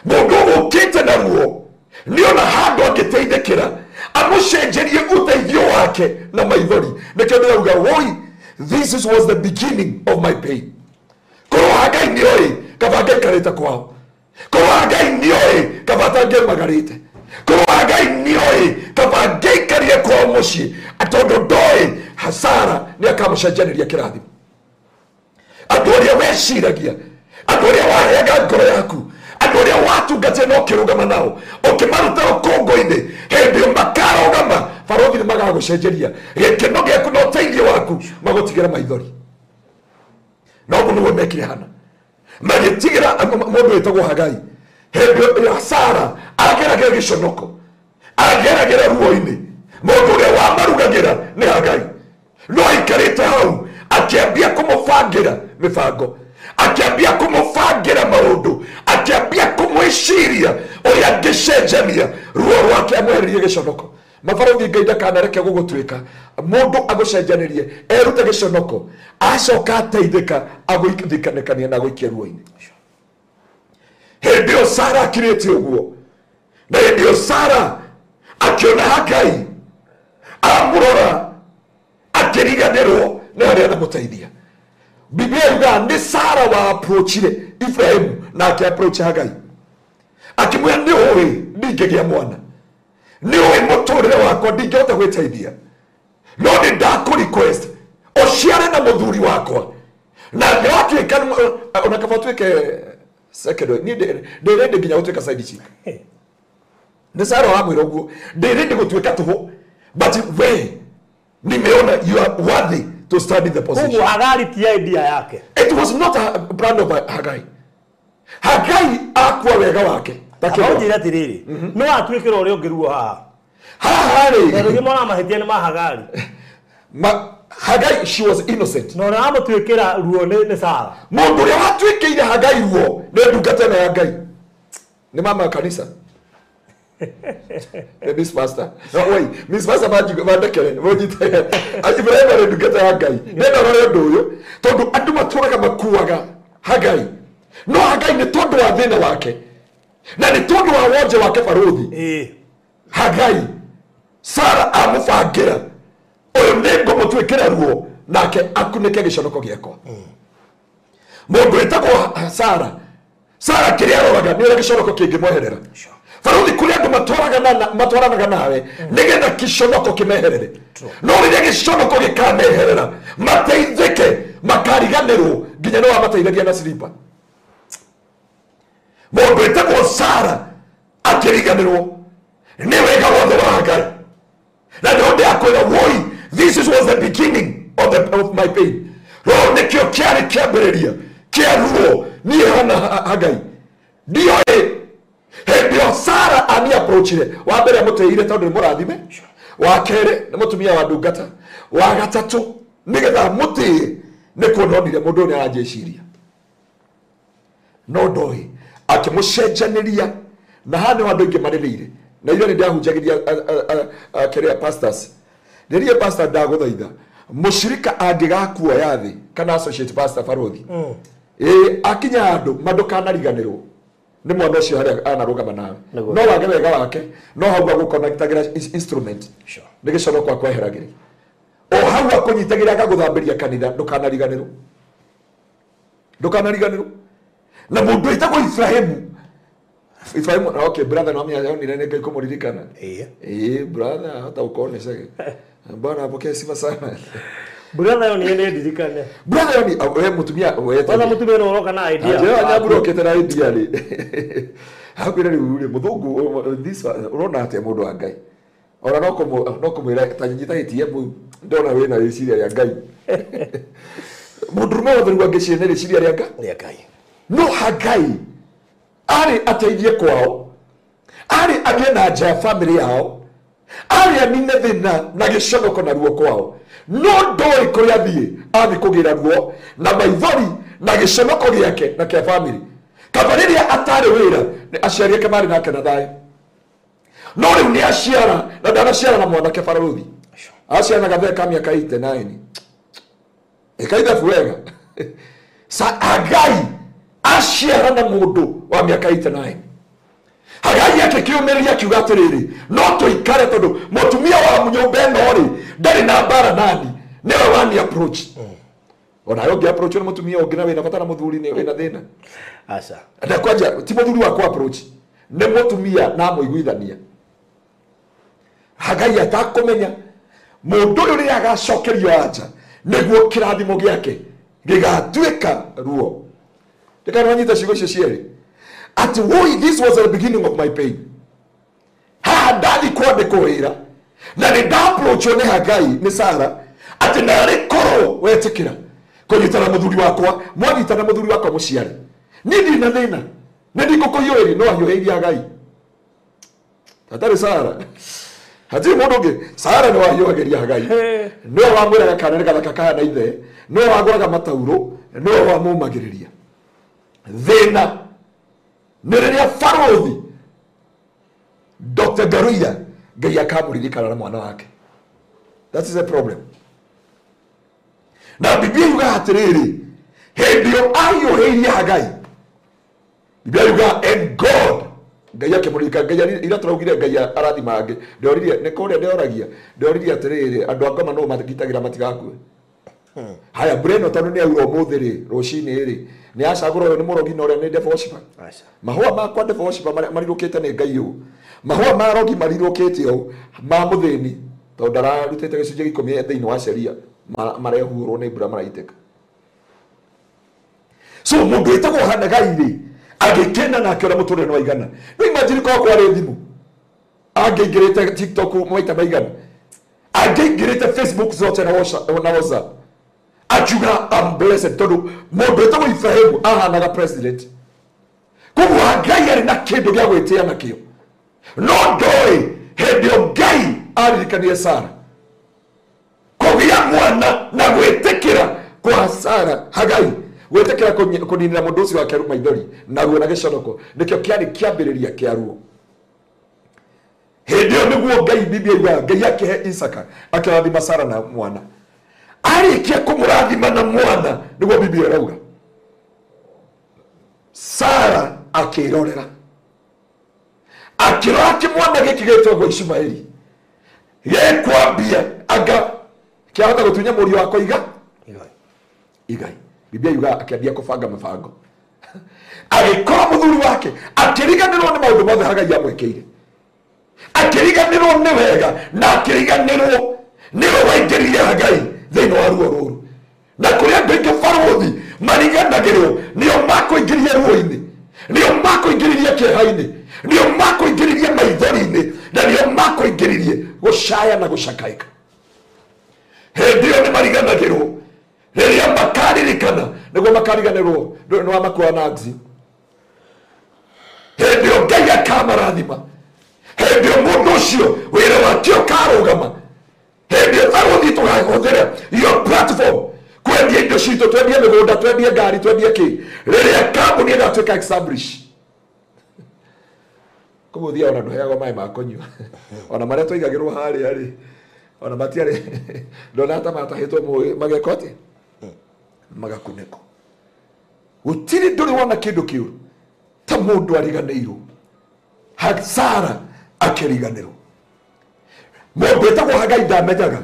mũndũ ũgũkĩte na ruo Nĩona handũ angĩteithĩkĩra amũcenjerie ũteithio wake na maithori. Nĩkĩo ndĩrauga woi, this was the beginning of my pain. Korwo Hagai nĩoĩ kaba ngaikarĩte kwao. Korwo Hagai nĩoĩ kaba atangĩmagarĩte. Korwo Hagai nĩoĩ kaba ngaikarire kwao mũciĩ, tondũ ndoĩ Sara nĩakamũcenjanĩria kĩrathimo. Andũ arĩa weciragia, andũ arĩa waheaga ngoro yaku, andũ arĩa watungatire na ũkĩrũgama nao, ũkĩmaruta rũkũngũ-inĩ, hĩndĩ ĩyo makarũgama barothi nĩ magagũcenjeria gĩkeno gĩaku na ũteithio waku, magũtigĩra maithori. Na ũguo nĩguo mekire Hana, magĩtigĩra mũndũ wĩtagwo Hagai. Hĩndĩ ĩyo Sara ageragĩra gĩconoko, ageragĩra ruo-inĩ, mũndũ ũrĩa wamarugagĩra nĩ Hagai. No aikarĩte hau akĩambia kũmũbangĩra mĩbango, akĩambia kũmũbangĩra maũndũ, akĩambia kũmwĩciria ũrĩa angĩcenjania ruo rwake amwehererie gĩconoko. Mabarothi Ngai ndakanareke gũgũtuĩka mũndũ agũcenjanĩrie erute gĩconoko acoka ateithĩka agũithikanĩkania na agũikie ruo-inĩ. Hĩndĩ ĩyo Sara akirĩte ũguo, na hĩndĩ ĩyo Sara akĩona Hagai amũrora akĩriganĩrwo nĩ harĩa anamũteithia. Biblia yugaga nĩ Sara wa approachire Ibrahimu na akĩ approach Hagai akĩmwĩra nĩ ũĩ ndingĩgĩa mwana, nĩ ũĩ mũtũrĩre wakwa ndingĩhota gwĩteithia, no nĩ ndakũ request ũciare na mũthuri wakwa na nĩwatuĩka ona kaba ũtuĩke second wife. Niĩ ndĩ ready nginya gũtuĩka side chick. Nĩ Sara wamwĩra ũguo, ndĩ ready gũtuĩka tũhũ, but we nimeona you are worthy to stand in the position. Koguo Hagari ti idea yake. It was not a brand of Hagai. Hagai akua wega wake. Akanjĩra atĩrĩrĩ, no atuĩkĩra ũrĩa ũngĩ ruo haha. Haha rĩ, Tondũ gĩ mwana mahĩtia nĩ ma Hagari. Hagai, she was innocent. Na ũrĩa wamũtuĩkĩra ruo nĩ Sara. Mũndũ ũrĩa watuĩkĩire Hagai ruo nĩ ndungata ĩno ya Ngai. Nĩ mama wa kanitha. Miss Pastor. No, wait, Miss Pastor mandekere, mũnyite. Ibrahim arĩ ndungata ya Ngai. Nenda ũrore ũndũ ũyũ, tondũ andũ matũraga makuaga Hagai. No Hagai nĩ tondũ wa thĩna wake na nĩ tondũ wa wonje wake barũthi. Hagai Sara amũbangĩra ũyũ nĩ ngũmũtuĩkĩra ruo nake akunĩke gĩconoko gĩakwa. Mũndũ wĩtagwo Sara, Sara kĩrĩa aroraga nĩ ũrĩa gĩconoko kĩngĩmweherera. Barũthi kũrĩ andũ matwaranaga nawe nĩgetha gĩconoko kĩmeherere. No rĩrĩa gĩconoko gĩkameherera mateithĩke makariganĩrwo nginya nĩ wamateithagia na silipa. Mũndũ wĩtagwo Sara akĩriganĩrwo nĩ wega wothe wa Hagai. Na nĩho ndĩrakwĩra woi, this was the beginning of my pain. Roho nĩkĩo kĩarĩ kĩambĩrĩria kĩa ruo niĩ hana Hagai. Ndioĩ hĩndĩ ĩyo Sara ani approachire, wa mbere amũtĩire tondũ nĩ mũrathime, wa kerĩ nĩ mũtumia wa ndungata, wa gatatũ nĩgetha amũtĩe nĩ kuona onire mũndũ ũyũ nĩaranjĩciria. No ndoĩ akĩmũcenjanĩria na haha nĩho andũ aingĩ marĩrĩire. Na ithuĩ nĩ ndahunjagĩria kĩrĩa pastors. Rĩrĩa pastor ndagũthaitha mũcirika angĩgakuoya thĩ kana associate pastor barothi, akinya handũ mandũkanariganĩrwo nĩ mwana ũcio harĩa anarũgama nawe. No wage wega wake, no hau agũconnectagĩra instrument nĩ gĩconoko akweheragĩria, o hau akũnyitagĩra agagũthambĩria kanitha. Ndũkanariganĩrwo, ndũkanariganĩrwo. Na mũndũ wĩtagwo Ibrahimu, Ibrahimu, okay brother, no mimi onire nĩ Ngai kũmũririkana. Brother, hata ukoone sasa. Bwana apokee sifa sana. Brother yo nĩ ndirikane. Brother yo ni we mutumia we. Kwanza mutumia no uroka na idea. Ajeo anyamburokete na idea rĩ. Hakwĩra rĩu rĩ mũthũngũ this urona atĩa mũndũ wa Ngai. Ona no kũmwĩra ta nyita ATM ndona wĩna rĩciria rĩa Ngai. Mũndũrũme wothe rĩu angĩciria nĩ rĩciria rĩa Ngai. Rĩa Ngai. No Hagai arĩ ateithie kwao, arĩ agĩe na nja ya family yao, arĩ anine thĩna na gĩconoko na ruo kwao. No ndoĩ kũrĩa athiĩ, athiĩ kũgĩra ruo na maithori na gĩconoko gĩake na kĩa family. Kaba rĩrĩa atarĩ wĩra, aciari ake marĩ nake na thayũ. No rĩu nĩ aciara na ndanaciara na mwanake barũthi. Aciara na gathee ka mĩaka 89. Ĩkaithabu wega. Sa Hagai aciara na mũndũ wa mĩaka 89. Hagai akĩkĩũmĩrĩria akiuga atĩrĩrĩ, no tũikare tondũ mũtumia wa nyũmba ĩno rĩ ndarĩ na mbara nani, nĩwe wani approach. Ona yo approach nĩ mũtumia ũngĩ na wĩna bata na mũthuri nĩ wĩna thĩna. Aca. Ndakwanja ti mũthuri wakwa approach, nĩ mũtumia na mũiguithania. Hagai atakũmenya mũndũ ũyũ rĩrĩa agacokerio anja nĩguo kĩrathimo gĩake gĩgatuĩka ruo. Ndĩkananyita ciugo icio cierĩ atĩ woi, this was the beginning of my pain. Haha ndathi kwandĩkwo wĩra na nĩ ndaapproachwo nĩ Hagai nĩ Sara atĩ narĩ korwo wetĩkĩra kũnyitana mũthuri wakwa, mwanyitana mũthuri wakwa mũciare, niĩ ndirĩ na thĩna, nĩ ndikũkũhiũhĩria. No ahiũhĩirie Hagai hatarĩ Sara, hatirĩ mũndũ ũngĩ. Sara nĩ wahiũhagĩria Hagai, nĩwe wamwĩraga kana nĩ gathaka kahana ithe, nĩwe wagũraga mataurũ, nĩwe wamũmagĩrĩria. Thĩna nĩ rĩrĩa barũthi Dr. Ngaruiya Ngai akamũririkana na mwana wake. That is a problem. Na Biblia yugaga atĩrĩrĩ, hĩndĩ ĩyo ahiũhĩirie Hagai, Biblia yugaga and God, Ngai akĩmũririkana. Ngai ira tũraugire Ngai arathima angĩ. Ndoririe nĩ kũrĩa ndeoragia, ndoririe atĩrĩrĩ, andũ a ngoma no magitagĩra matigakue. Haya, mbura ĩno tondũ nĩ yaura ũmũthĩ rĩ, rũcinĩ rĩ, nĩ acagũra ũyũ nĩ mũrogi na ũrĩa nĩ devil worshiper. Mahũa makwa devil worshiper marirũkĩte nĩ Ngai ũũ, mahũa ma rogi marirũkĩte ũũ ma mũthĩni tondũ ndararutĩte gĩcunjĩ gĩa ikũmi thĩinĩ wa sheria, marehurwo nĩ mbura maraitĩka. So mũndũ wĩtagwo Hagai rĩ agĩkena nake ũrĩa mũtũrĩre nĩ waigana. No imagine korwo kwarĩ thimũ, angĩingĩrĩte TikTok maita maigana, angĩingĩrĩte Facebook zote na WhatsApp, akiuga I'm blessed tondũ mũndũ wĩtagwo Ibrahimu ahanaga president. Koguo Ngai arĩ na kĩndũ gĩa gwĩtĩa nakĩo, no ndoĩ hĩndĩ ĩyo Ngai aririkanire Sara kũgĩa mwana na gwĩtĩkĩra kwa Sara Hagai gwĩtĩkĩra kũninĩra mũndũ ũcio wake maithori na ruo na gĩconoko, nĩkĩo kĩarĩ kĩambĩrĩria kĩa ruo. Hĩndĩ ĩyo nĩguo Ngai, Biblia yugaga Ngai akĩhe Isaka akĩrathima Sara na mwana. Arĩkia kũmũrathima na mwana, nĩguo Biblia ĩrauga Sara akĩrorera, akĩrora kĩmwana gĩkĩ gĩtagwo Ishumaeli gĩkwambia anga kĩahota gũtunya mũriũ wakwa iga igai. Biblia yugaga akĩambia kũbanga mĩbango, agĩkora mũthuri wake akĩriganĩrwo nĩ maũndũ mothe Hagai amwĩkĩire, akĩriganĩrwo nĩ wega na akĩriganĩrwo nĩwe waingĩririe Hagai thĩinĩ wa ruo rũrũ. Na kũrĩ andũ aingĩ barũthi mariganagĩrwo nĩo makũingĩririe ruo-inĩ, nĩo makũingĩririe kĩeha-inĩ, nĩo makũingĩririe maithori-inĩ, na nĩo makũingĩririe gũcaya na gũcakaĩka. Hĩndĩ ĩyo nĩ mariganagĩrwo, rĩrĩa makaririkana nĩguo makariganĩrwo nĩ wa makua na axi. Hĩndĩ ĩyo Ngai akamarathima, hĩndĩ ĩyo mũndũ ũcio wĩra wake ũkarũgama, hĩndĩ ĩyo barũthi tũgahũthĩra your platform kwendia indo citũ, twendie mĩgũnda, twendie ngari, twendie kĩ, rĩrĩa kambuni ĩgatuĩka establish. Koguo ũthiaga ona ndũheagwo maĩ ma kũnyua, ona marĩa twaigagĩrwo harĩa rĩ, ona matiarĩ ndona ta matahĩtwo mageka atĩa, magakunĩkwo. Gũtirĩ ndũrĩ wona kĩndũ kĩũru ta mũndũ ariganĩirwo. Sara akĩriganĩrwo. Mũndũ wĩtagwo Hagai ndamenyaga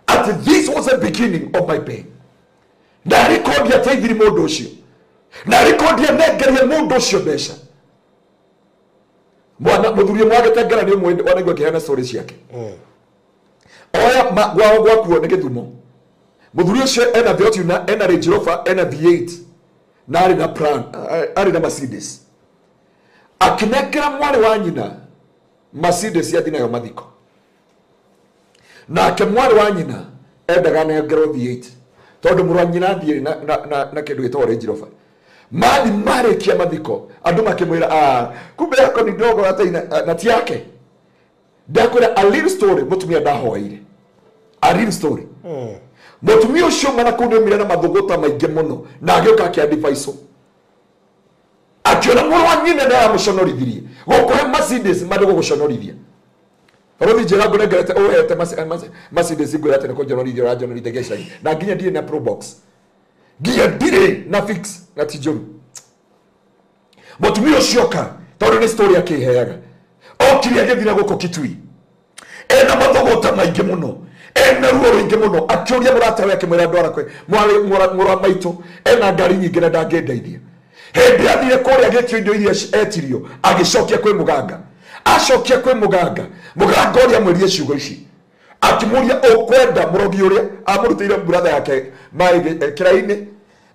atĩ this was the beginning of my pain. Narĩ kondi ateithirie mũndũ ũcio, narĩ kondi anengerie mũndũ ũcio mbeca. Mwana mũthuri ũmwe agĩtengera nĩ ũmwe wanaigua akĩheana story ciake. Oya gwao gwakuo nĩ Gĩthumo. Mũthuri ũcio ena Fortuner, ena Range Rover, ena V8 na arĩ na plan, arĩ na Mercedes. Akĩnengera mwarĩ wa nyina Mercedes athiĩ nayo mathiko. Nake mwarĩ wa nyina endaga anengerwo V8 tondũ mũrũ wa nyina athiĩ na kĩndũ gĩtagwo Range Rover. Mathi marĩkia mathiko andũ makĩmwĩra kumbe yako ni ndogo hata na ti yake. Ndakwĩra a real story mũtumia ndahoeire, a real story. Mũtumia ũcio mana kũu nĩaumire na mathũgũta maingĩ mũno na agĩũka akĩadvice akiona mũrũ wa nyina nĩ aramũconorithirie gũkũhe Mercedes mandũ gũgũconorithia. Barũthi njĩra ngũnengerete ũhete Mercedes ngwĩra atĩ nĩ kũnjonorithia ũranjonorithia gĩcagi na nginya ndirĩ na Probox, nginya ndirĩ na fix na ti njũru. Mũtumia ũcio oka tondũ nĩ story akĩheaga Okire agĩthira gũkũ Kitui ena mathogota maingĩ mũno, ena ruo rũingĩ mũno, akĩũria mũrata we akĩmwĩra ndwara kwĩ mũra maitũ ena ngari nyingĩ na ndangĩndeithia. Hĩndĩ athire kũrĩa agĩtio indo iria etirio, agĩcokia kwĩ mũganga. Acokia kwĩ mũganga, mũganga ũrĩa amwĩrire ciugo ici, akĩmũria ũkwenda mũrogi ũrĩa amũrutĩire brother yake maĩ kĩrainĩ,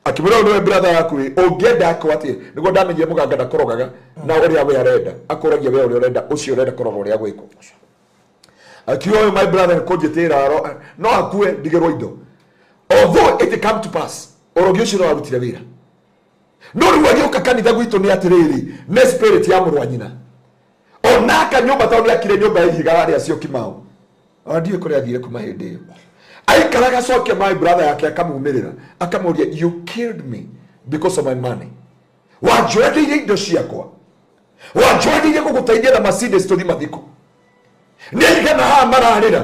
akĩmwĩra ũyũ nĩwe brother yaku ĩ, ũngĩenda akwo atĩa? Nĩguo ndamenyire mũganga ndakũrogaga na ũrĩa we arenda, akũragia we ũrĩa ũrenda, ũcio ũrenda kũroga ũrĩa gwĩkwo. Akiuga ũyũ my brother nĩ kũnjĩtĩra no akue ndigĩrwo indo. Although it come to pass, ũrogi ũcio no arutire wĩra. No rĩu agĩũka kanitha gwitũ nĩ atĩrĩrĩ, nĩ spirit ya mũrũ wa nyina. Onaka nyũmba tondũ nĩakire nyũmba ya ihiga harĩa Syokimau. Ona ndiũĩ kũrĩa athire kuma hĩndĩ ĩyo. Aikaraga acokia my brother yake akamumĩrĩra, akamũria you killed me because of my money. Wanjoegeire indo ciakwa, wanjoegeire gũgũteithia na Mercedes tũthi mathiko. Nĩ aigana haha mararĩra,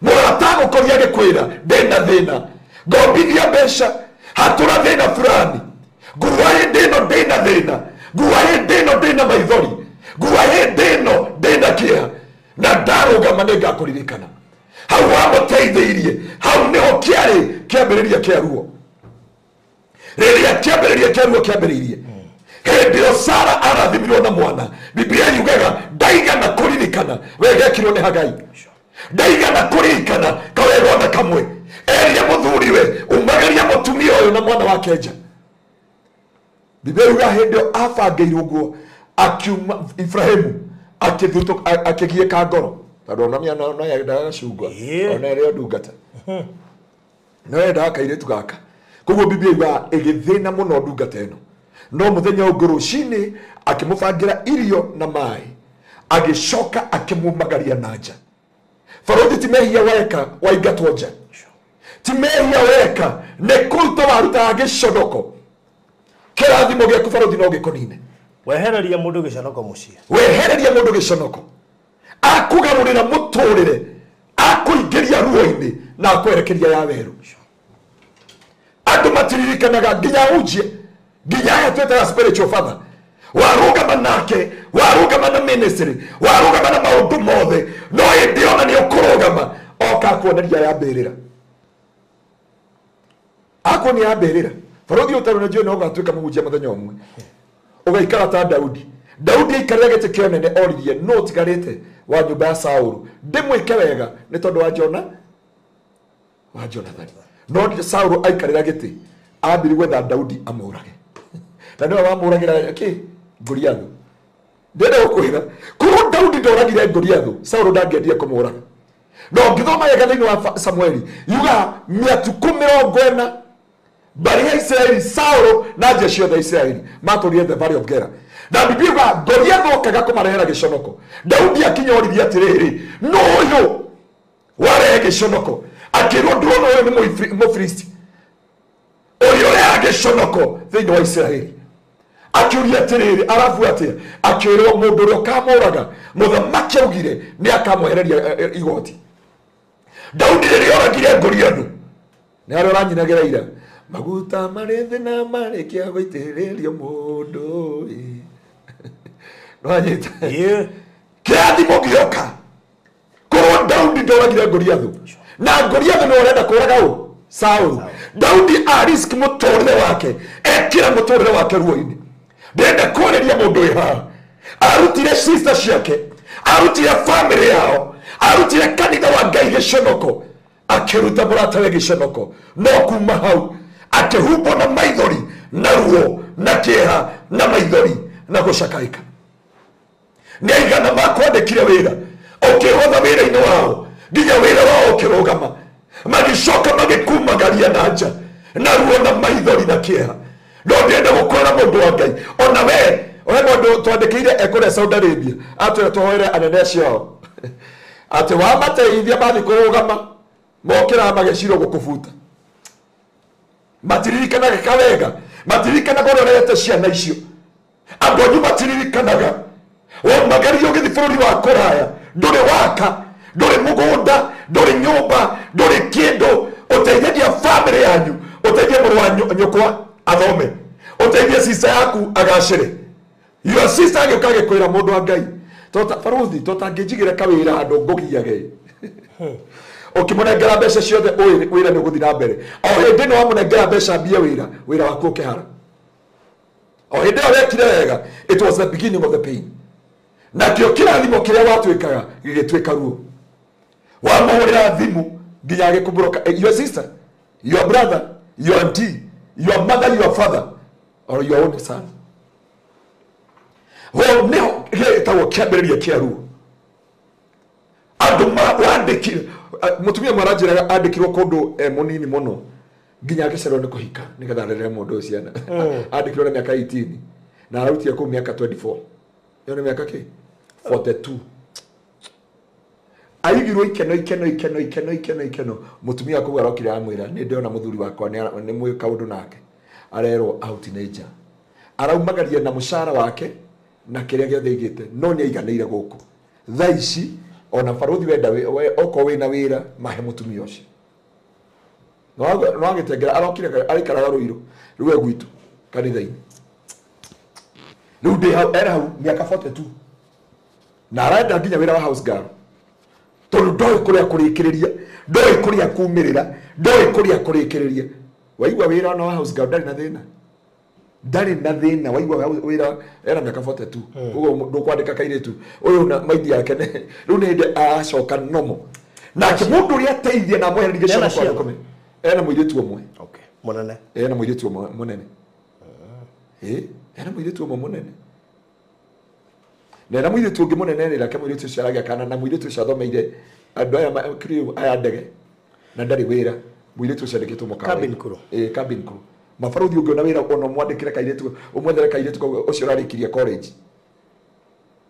mũrata agũkoria agĩkwĩra ndĩna thĩna, ngombithia mbeca, hatũra thĩna fulani, ngua hĩndĩ ĩno ndĩna thĩna, ngua hĩndĩ ĩno ndĩna maithori, ngua hĩndĩ ĩno ndĩna kĩeha, na ndarũgama nĩngakũririkana. Hau wamũteithĩirie, hau nĩho kĩarĩ kĩambĩrĩria kĩa ruo. Rĩrĩa kĩambĩrĩria kĩa ruo kĩambĩrĩirie, hĩndĩ ĩyo Sara arathimirwo na mwana, Biblia yugaga ndaigana kũririkana wega ekirwo nĩ Hagai, ndaigana kũririkana kawega ona kamwe. Erire mũthuriwe umagaria mũtumia ũyũ na mwana wake nja. Biblia yugaga hĩndĩ ĩyo abangĩirwo ũguo, akiuma Ibrahimu akĩgiĩka ngoro, tondũ ona no yendaga gacungwa, ona ĩrĩ o ndungata, no yendaga kairĩtu gaka. Koguo Biblia yugaga ĩgĩthĩna mũno ndungata ĩno. No mũthenya ũngĩ rũcinĩ akĩmũbangĩra irio na maĩ, agĩcoka akĩmumagaria na nja. Barũthi ti mehia weka waingatwo nja, ti mehia weka, nĩ kũruta warutaga gĩconoko. Kĩrathimo gĩaku barũthi no gĩkũnine. Wehereria mũndũ gĩconoko mũciĩ, wehereria mũndũ gĩconoko, akũgarũrĩra mũtũrĩre, akũingĩria ruo-inĩ na akwerekeria ya werũ. Andũ matiririkanaga nginya unjie, nginya aya twĩtaga spiritual father, warũgama nake, warũgama na ministry, warũgama na maũndũ mothe, no hĩndĩ ona nĩ ũkũrũgama oka akuoneria ya mbĩrĩra, akuonia ya mbĩrĩra. Barũthi ũtarĩ na njũĩ no ũgatuĩka mũhunjia mũthenya ũmwe, ũgaikara ta Daudi. Daudi aikarĩra gĩtĩ kĩa ũnene oririe no ũtigarĩte wa nyũmba ya Saũlũ, ndĩmwĩke wega nĩ tondũ wa Jona, wa Jonathani. No Saũlũ aikarĩra gĩtĩ ambire gwetha Daudi amũrage, na nĩwe wamũragĩra kĩ Goliathu. Ndĩrenda gũkwĩra korwo Daudi ndoragire Goliathu, Saũlũ ndangĩendire kũmũraga. No ngĩthoma wega thĩinĩ wa Samueli yuga mĩatukũ 40 mbarĩ ya Isiraeli, Saũlũ na jeshi yothe ya Isiraeli matũrire the valley of Gera. Na Biblia yuga Goliathu okaga kũmarehera gĩconoko. Daudi akinya oririe atĩrĩrĩ, no ũyũ warehe gĩconoko? Akĩrwo ndũrona ũyũ nĩ Mũfilisti ũrĩa ũrehaga gĩconoko thĩinĩ wa Isiraeli. Akĩũria atĩrĩrĩ, arabu atĩa? Akĩrwo mũndũ ũrĩa ũkamũraga, mũthamaki augire nĩ akamwehereria igoti. Daudi rĩrĩa oragire Goliathu, nĩ harĩa ũranyinagĩra ira, maguta marĩ thĩ na marĩkia gũitĩrĩrio mũndũ. Nĩwanyita? Kĩrathimo gĩoka. Korwo Daudi ndoragire Goliathu, na Goliathu nĩwe ũrenda kũraga ũ? Saũlũ. Daudi a risk mũtũrĩre wake, ekĩra mũtũrĩre wake ruo-inĩ. Ndĩrenda kwarĩria mũndũ wĩ haha, arutire sister ciake, arutire family yao, arutire kanitha wa Ngai gĩconoko, akĩruta mũratawe gĩconoko. No kuma hau akĩhumbwo na maithori na ruo na kĩeha na maithori na gũcakaĩka. Nĩ aigana makwandĩkire wĩra, ũkĩhotha wĩra-inĩ wao nginya wĩra wao ũkĩrũgama, magĩcoka magĩkumagaria na nja na ruo na maithori na kĩeha. No ndĩrenda gũkwĩra mũndũ wa Ngai, ona we he mũndũ twandĩkĩire ekũrĩa Saudi Arabia, atwĩra tũhoere anene acio ao atĩ wamateithia mathiĩ kũrũgama mokĩraga magecirwo gũkũbuta. Matiririkanaga kawega, matiririkanaga ũrĩa ũrehete ciana icio. Andũ anyu matiririkanaga waumagerio ũgĩthiĩ bũrũri wa kũraya, ndũrĩ waka, ndũrĩ mũgũnda, ndũrĩ nyũmba, ndũrĩ kĩndũ. Ũteithagia family yanyu, ũteithie mũrũ wa nyũkwa athome, ũteithie sister yaku agacĩre. Your sister agĩũka agĩkwĩra mũndũ wa Ngai, Tota baruthi totangĩnjigĩra kawĩra handũ ngũgiage. Ũkĩmũnengera mbeca ciothe wĩra nĩ ũgũthiĩ na mbere. O hĩndĩ ĩno wamũnengera mbeca mbia wĩra, wĩra waku ũkĩhara. O hĩndĩ ĩyo wekire wega, it was the beginning of the pain. Nakĩo kĩrathimo kĩrĩa watuĩkaga gĩgĩtuĩka ruo. Wamũhũrĩra thimũ nginya agĩkũmbũroka, your sister, your brother, your auntie, your mother, your father, or your own son. Well, nĩho gĩtagwo kĩambĩrĩria kĩa ruo. Andũ wandĩkire, mũtumia ũmwe aranjĩraga andĩkirwo kũndũ mũnini mũno nginya agĩcererwo nĩ kũhika nĩgetha arerere mũndũ ũyũ ciana. Andĩkirwo na mĩaka 18 na ararutire kũu mĩaka 24. Ĩyo nĩ mĩaka kĩ? 42. Aigirwo ikeno ikeno ikeno ikeno ikeno ikeno. Mũtumia kũu arokire amwĩra nĩ ndĩrona mũthuri wakwa nĩ mwĩ kaũndũ nake. Arerwo out nĩ nja. Araumagaria na mũcara wake na kĩrĩa gĩothe aigĩte no nĩ aiganĩire gũkũ. Thaa ici ona baruthi wenda okorwo wĩna wĩra mahe mũtumia ũcio. No agĩtengera arokire araikaraga Rũirũ rĩu e gwitũ kanitha-inĩ. Rĩu ndĩ hau era hau mĩaka 42 na arenda nginya wĩra wa house girl. Tondũ ndoĩ kũrĩa kũrĩkĩrĩria, ndoĩ kũrĩa kumĩrĩra, ndoĩ kũrĩa kũrĩkĩrĩria. Waigua wĩra ona wa house girl ndarĩ na thĩna. Ndarĩ na thĩna waigua wĩra era mĩaka 42. Ũguo ndũkwandĩka kairĩtu ũyũ na maindi yake rĩu nĩ hĩndĩ aracoka nomo. Nake mũndũ ũrĩa ateithia na amwehererie gĩcono kwa thakame. Ena mũirĩtu ũmwe. Okay. Mũnene. Ena mũirĩtu ũmwe mũnene. Ena mũirĩtu ũmwe mũnene. Na ena mũirĩtu ũngĩ mũnene rĩ nake mũirĩtu ũcio aragĩa kana na mũirĩtu ũcio athomeire andũ aya crew aya ndege na ndarĩ wĩra. Mũirĩtu ũcio andĩkĩtwo mũkawa. Cabin crew. Cabin crew. Mabaruthi ũngĩona wĩra ona mwandĩkĩre kairĩtu ũmwethere kairĩtu kau ũcio ũrarĩkirie college.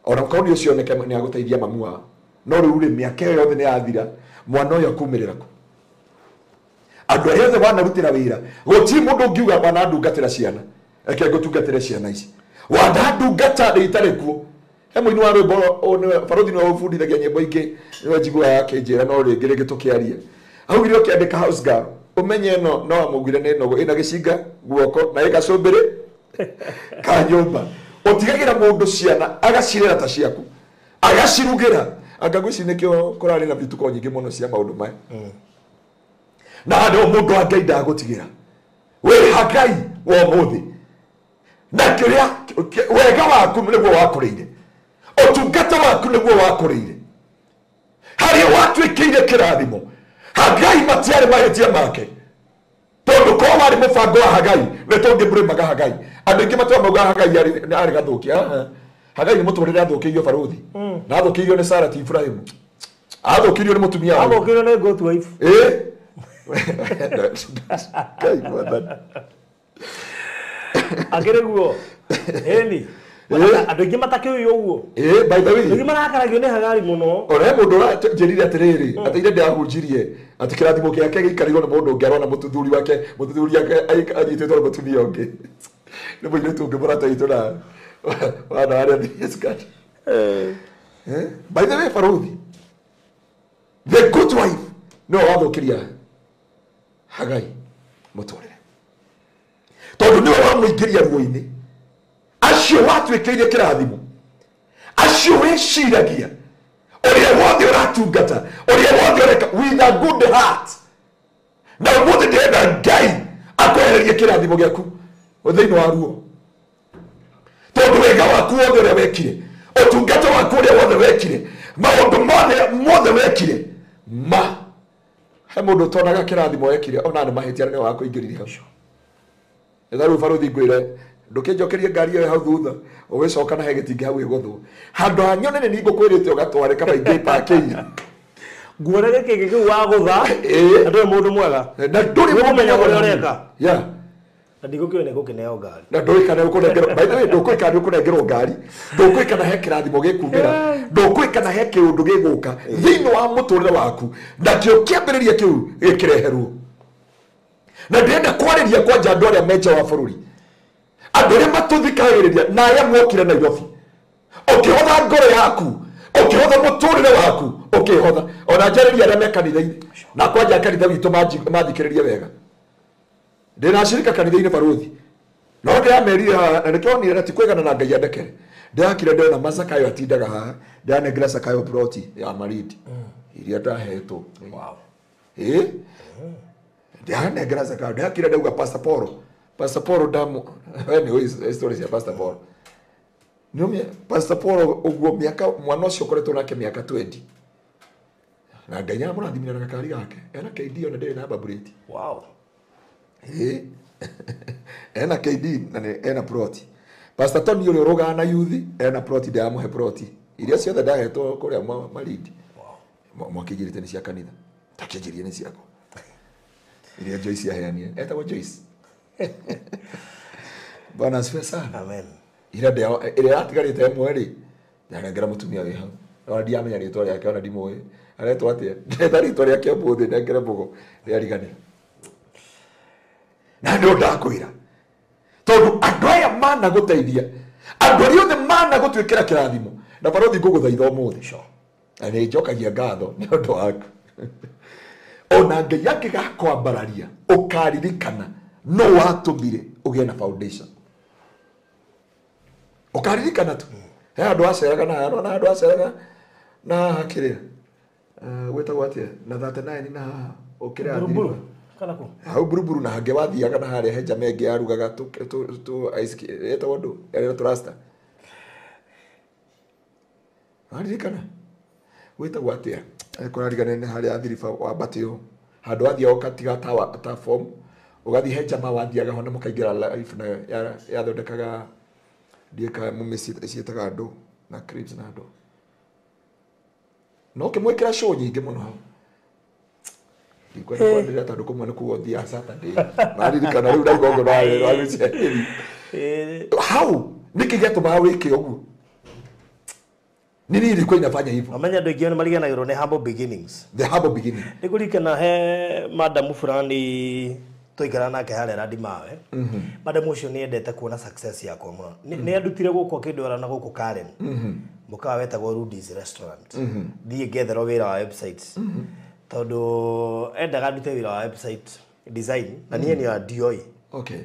Ona korwo nĩ ũcio oneke nĩ agũteithia mamu wao. No rĩu rĩ mĩaka ĩyo yothe nĩ yathira mwana ũyũ akumĩrĩra kũ? Andũ arĩa othe wanarutĩra wĩra gũtirĩ mũndũ ũngiuga wanandungatĩra ciana reke ngũtungatĩre ciana ici wanandungata rĩ itarĩ kuo. He mũini wa rwĩmbo baruthi nĩwe ũbundithagia nyĩmbo ingĩ nĩwe njiguaga akĩnjĩra no rĩngĩ rĩngĩ tũkĩaria. Augire ũkĩandĩka house girl ũmenye ĩno no amũugire nĩ nũgũ ĩna gĩcinga guoko na ĩgacũmbĩrĩ ka nyũmba. Ũtigagĩra mũndũ ciana agacirera ta ciaku agacirugĩra. Anga ngwĩciria nĩkĩo kũrarĩ na bituko nyingĩ mũno cia maũndũ maya. Na handũ mũndũ wa Ngai ndagũtigĩra. Wĩ Hagai wa ũmũthĩ. Na kĩrĩa wega waku nĩguo wakũrĩire. Ũtungata waku nĩguo wakũrĩire. Harĩa watuĩkĩire kĩrathimo. Hagai matiarĩ mahĩtia make. Tondũ korwo warĩ mũbango wa Hagai nĩ tũngĩmũrĩmaga Hagai. Andũ aingĩ matũraga maugaga Hagai arĩ gathũkia. Hagai nĩ mũtũrĩre athũkĩirio baruthi. Na athũkĩirio nĩ Sara ti Ibrahimu. Athũkĩirio nĩ mũtumia wake. Athũkĩirio nĩ good wife. Ngai mwathani. Akĩrĩ guo. Ĩni. Andũ aingĩ matakĩũĩ ũguo. By the way. Andũ aingĩ marakaragio nĩ Hagari mũno. Ona he mũndũ ũranjĩrire atĩrĩrĩ, atĩ ira ndĩrahunjirie atĩ kĩrathimo gĩake gĩikarĩirwo nĩ mũndũ ũngĩ arona mũthuri wake, mũthuri wake anyitĩtwo nĩ mũtumia ũngĩ. Nĩ mũirĩtu ũngĩ mũrata witũ na wana arĩa thĩ. By the way, baruthi, the good wife no wathũkĩria Hagai mũtũrĩre. Tondũ nĩwe wamũingĩria ruo-inĩ. Acio watuĩkĩire kĩrathimo. Acio wĩciragia ũrĩa wothe ũratungata, ũrĩa wothe ũreka with a good heart. Na ũmũthĩ ndĩrenda Ngai akwehererie kĩrathimo gĩaku thĩinĩ wa ruo. Tondũ wega waku wothe ũrĩa wekire, ũtungata waku ũrĩa wothe wekire, maũndũ mothe wekire, ma he mũndũ ũtonaga kĩrathimo ekire ona nĩ mahĩtia nĩwe wakũingĩririe hau. Etha rĩu baruthi ngwĩre ndũkĩnjokerie ngari ĩyo hau thutha ũgĩcoka na he gĩtingĩ hau ĩgũthwo. Handũ ha nyone nĩ ngũkwĩrĩte ũgatware kaba ingĩ ipakĩire. Nguona gĩkĩ kĩu wagũtha na ndũrĩ mũndũ mwega. Na ndũrĩ mũndũ mwega ũrĩa ũreka. Yeah. Na ndigũkĩũĩ nĩ ngũkĩneo ngari. Na ndũĩ kana ũkũnengerwo. By the way ndũkũĩ kana ũkũnengerwo ngari. Ndũkũĩ kana he kĩrathimo gĩkumĩra. Ndũkũĩ kana he kĩũndũ gĩgũka thĩinĩ wa mũtũrĩre waku. Nakĩo kĩambĩrĩria kĩu gĩkĩreherwo. Na ndĩrenda kwarĩria kwanja andũ arĩa me nja wa bũrũri. Andũ arĩa matũthikagĩrĩria na arĩa mokire Nairobi. Ũkĩhotha ngoro yaku, ũkĩhotha mũtũrĩre waku, ũkĩhotha. Ona njarĩria arĩa me kanitha-inĩ. Na kwanja kanitha witũ mathikĩrĩrie wega. Ndĩna acirika kanitha-inĩ baruthi. No ndĩramerire haha na nĩkĩo onire na ti kwĩgana na Ngai andekere. Ndakire ndona Masakayo atindaga haha ndanengera Sakayo ploti ya Maridi iria ndahetwo. Wow. Ndanengera Sakayo ndakire ndauga Pastor Paul. Pastor Paul damu we nĩ story cia Pastor Paul. Nĩ Pastor Paul ũguo mĩaka mwana ũcio ũkoretwo nake mĩaka 20. Na Ngai nĩaramũrathimire na gakari gake. Ena KD ona ndĩrĩ namba plate. Wow. Ena KD na ena ploti. Pastor Tony ũrĩa ũrũgaga na youth ena ploti ndĩramũhe ploti. Iria ciothe ndahetwo kũrĩa Malindi. Wow. Mwakĩnjĩrĩte nĩ cia kanitha. Takĩnjĩrie nĩ ciakwa. Iria Joyce aheanire. Etagwo Joyce. Bwana asifiwe sana. Amen. Ira ĩrĩa yatigarĩte ĩmwe rĩ, ndanengera mũtumia wĩ hau. Ona ndiamenya rĩtwa rĩake ona ndimũĩ. Aretwo atĩa? Ndetha rĩtwa rĩake ũmũthĩ nengere mũgo rĩariganĩra. Na nĩ ndakwĩra. Tondũ andũ aya managũteithia, andũ arĩa othe managũtuĩkĩra kĩrathimo, na barothi ngũgũthaitha ũmũthĩ. Sure. Na nĩ njokagia ngatho nĩ ũndũ waku. Ona Ngai angĩgakwambararia, ũkaririkana no watũmire ũgĩe na foundation. Ũkaririkana tu. He andũ aceraga na haha, na andũ aceraga na haha kĩrĩa. Gwĩtagwo atĩa? Na 39 na haha ũkĩrĩa Buruburu. Kana kũ? Hau buruburu na hangĩ wathiaga na harĩa he njama ĩngĩ yarugaga tũ ice ĩtagwo ndũ yarĩ na tũrasta. Waririkana? Gwĩtagwo atĩa? Kũrarigana nĩ harĩa thiriba wambate ũũ. Handũ wathiaga ũgatiga ta form ũgathiĩ he njama wathiaga ho na mũkaingĩra live nayo yathondekaga ndiĩka mũmĩ ciĩtaga andũ na cribs na andũ. No kĩmwĩkĩra show nyingĩ mũno hau. Ndikwenda kwanĩrĩra tondũ kũmwe nĩ kuo thiaga Saturday. Maririkana rĩu ndauga ũguo narĩ. Hau nĩkĩ gĩatũmaga wĩke ũguo? Nini ilikuwa inafanya hivyo? Amenya andũ aingĩ nĩ mariganagĩrwo nĩ humble beginnings. The humble beginning. Nĩ kũririkana he madamu fulani twaikara nake harĩa Radimawe. Madamu ũcio nĩ endete kuona success yakwa mũno. Nĩ andutire gũkũ akĩndwara na gũkũ Karen. Mũkawa wetagwo Rudy's Restaurant. Thiĩ ngetherwo wĩra wa websites. Tondũ endaga ndute wĩra wa website design na niĩ nĩ ndioĩ. Okay.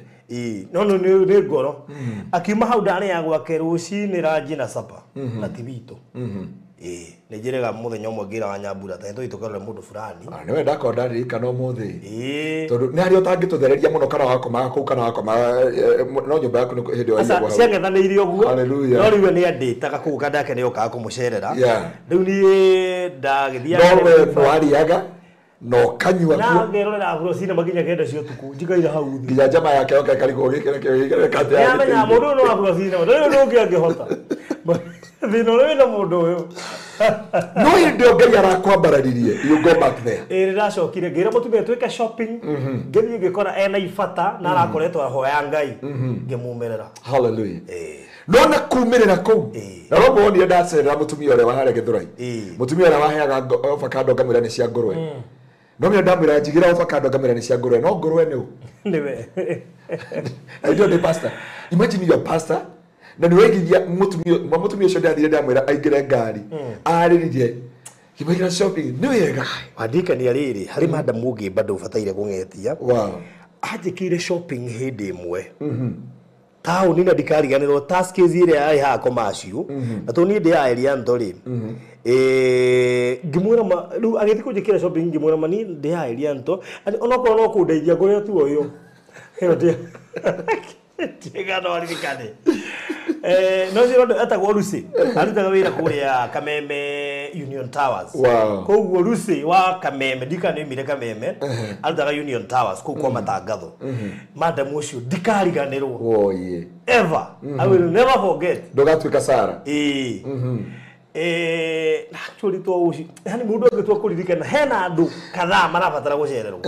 No no nĩ ngoro. Akiuma hau ndarĩaga gwake rũcinĩ ranji na sapa na ti witũ. Nĩ njĩrĩga mũthenya ũmwe ngĩra wa Nyambura ta nĩtũthiĩ tũkarore mũndũ fulani. Nĩwe ndakorwo ndaririkana ũmũthĩ. Tondũ nĩ harĩa ũtangĩtũthereria mũno kana wakomaga kũu kana wakomaga no nyũmba yaku nĩ hĩndĩ ĩyo waigagwo hau. Ciang'ethanĩire ũguo. Hallelujah. No rĩu we nĩ andĩtaga kũu kandake nĩ okaga kũmũcerera. Rĩu niĩ ndagĩthiaga No we nĩwarĩaga na ũkanyua na kuo. ngerorera Afro Cinema nginya 9 cia ũtukũ njikaire hau thĩ. Nginya njama yake yoka ĩkarigwo gĩkĩre kĩo gĩkĩre kate ya Nĩamenya mũndũ ũyũ no Afro Cinema rĩu nĩ ũngĩ angĩhota. Thĩna ũrĩa wĩna mũndũ ũyũ. No hĩndĩ ĩyo Ngai arakwambararirie, you go back there. Nĩndacokire ngĩra mũtumia twĩke shopping, ngĩthiĩ ngĩkora ena ibata na arakoretwo ahoya Ngai, ngĩmumĩrĩra. Hallelujah. No na kumĩrĩra kũu. Na no muonire ndacerera mũtumia ũrĩa wa harĩa Gĩthũrai. Mũtumia ũrĩa waheaga avocado ngamwĩra nĩ cia ngũrwe. No mĩo ndamwĩra njigĩra avocado ngamwĩra nĩ cia ngũrwe, no ngũrwe nĩ ũ? Nĩwe. I don't know pastor. Imagine your pastor na nĩ waigithia mũtumia ũcio ndathire ndamwĩra aingĩre ngari. Arĩrire. Ngĩmwĩkĩra shopping nĩ wega. Wandikania rĩrĩ harĩ madamu ũngĩ bado ũbataire kũng'etia. Wow. Anjĩkĩire shopping hĩndĩ ĩmwe. Taũni na ndikariganĩrwo Tuskys ĩrĩa yarĩ haha Commercial. Na tondũ niĩ ndĩ ya Elianto rĩ. Ngĩmwĩra ma rĩu agĩthiĩ kũnjĩkĩra shopping ngĩmwĩra ma niĩ ndĩ ya Elianto. Onokorwo no kũndeithia ngũrĩre tu ũyũ. Ĩyo ndĩ Tiga no aririkane. No cio etagwo Lucy. Arutaga wĩra kũrĩa Kameme Union Towers. Wow. Koguo Lucy wa Kameme ndikanĩmire Kameme arutaga Union Towers kũu kwa matangatho. Madam ũcio ndikariganĩrwo. Woye. Ever. I will never forget. Ndũgatuĩka Sara. Actually to ũcio yani mũndũ angĩtua kũririkana hena andũ kadhaa marabatara gũcererwo.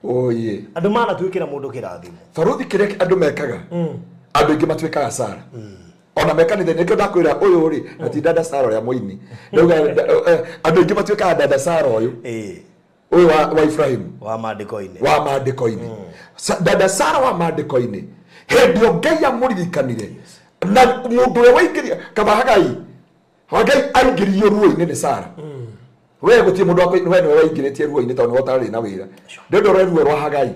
Oye. Andũ manatuĩkĩra mũndũ kĩrathimo. Baruthi kĩrĩa andũ mekaga. Andũ aingĩ matuĩkaga Sara. Ona mekanitha nĩkĩo ndakwĩra ũyũ rĩ na ti dada Sara ũrĩa mũini. Ndauga andũ aingĩ matuĩkaga dada Sara ũyũ. Ũyũ wa Ibrahimu. Wa maandĩko-inĩ. Wa maandĩko-inĩ. Dada Sara wa maandĩko-inĩ. Hĩndĩ ĩyo Ngai amũririkanire. Na mũndũ ũrĩa waingĩria kaba Hagai. Hagai aingĩririo ruo-inĩ nĩ Sara. We gũtirĩ mũndũ we nĩwe waingĩrĩtie ruo-inĩ tondũ nĩwe ũtarĩ na wĩra. Ndĩrenda ũrore ruo rwa Hagai.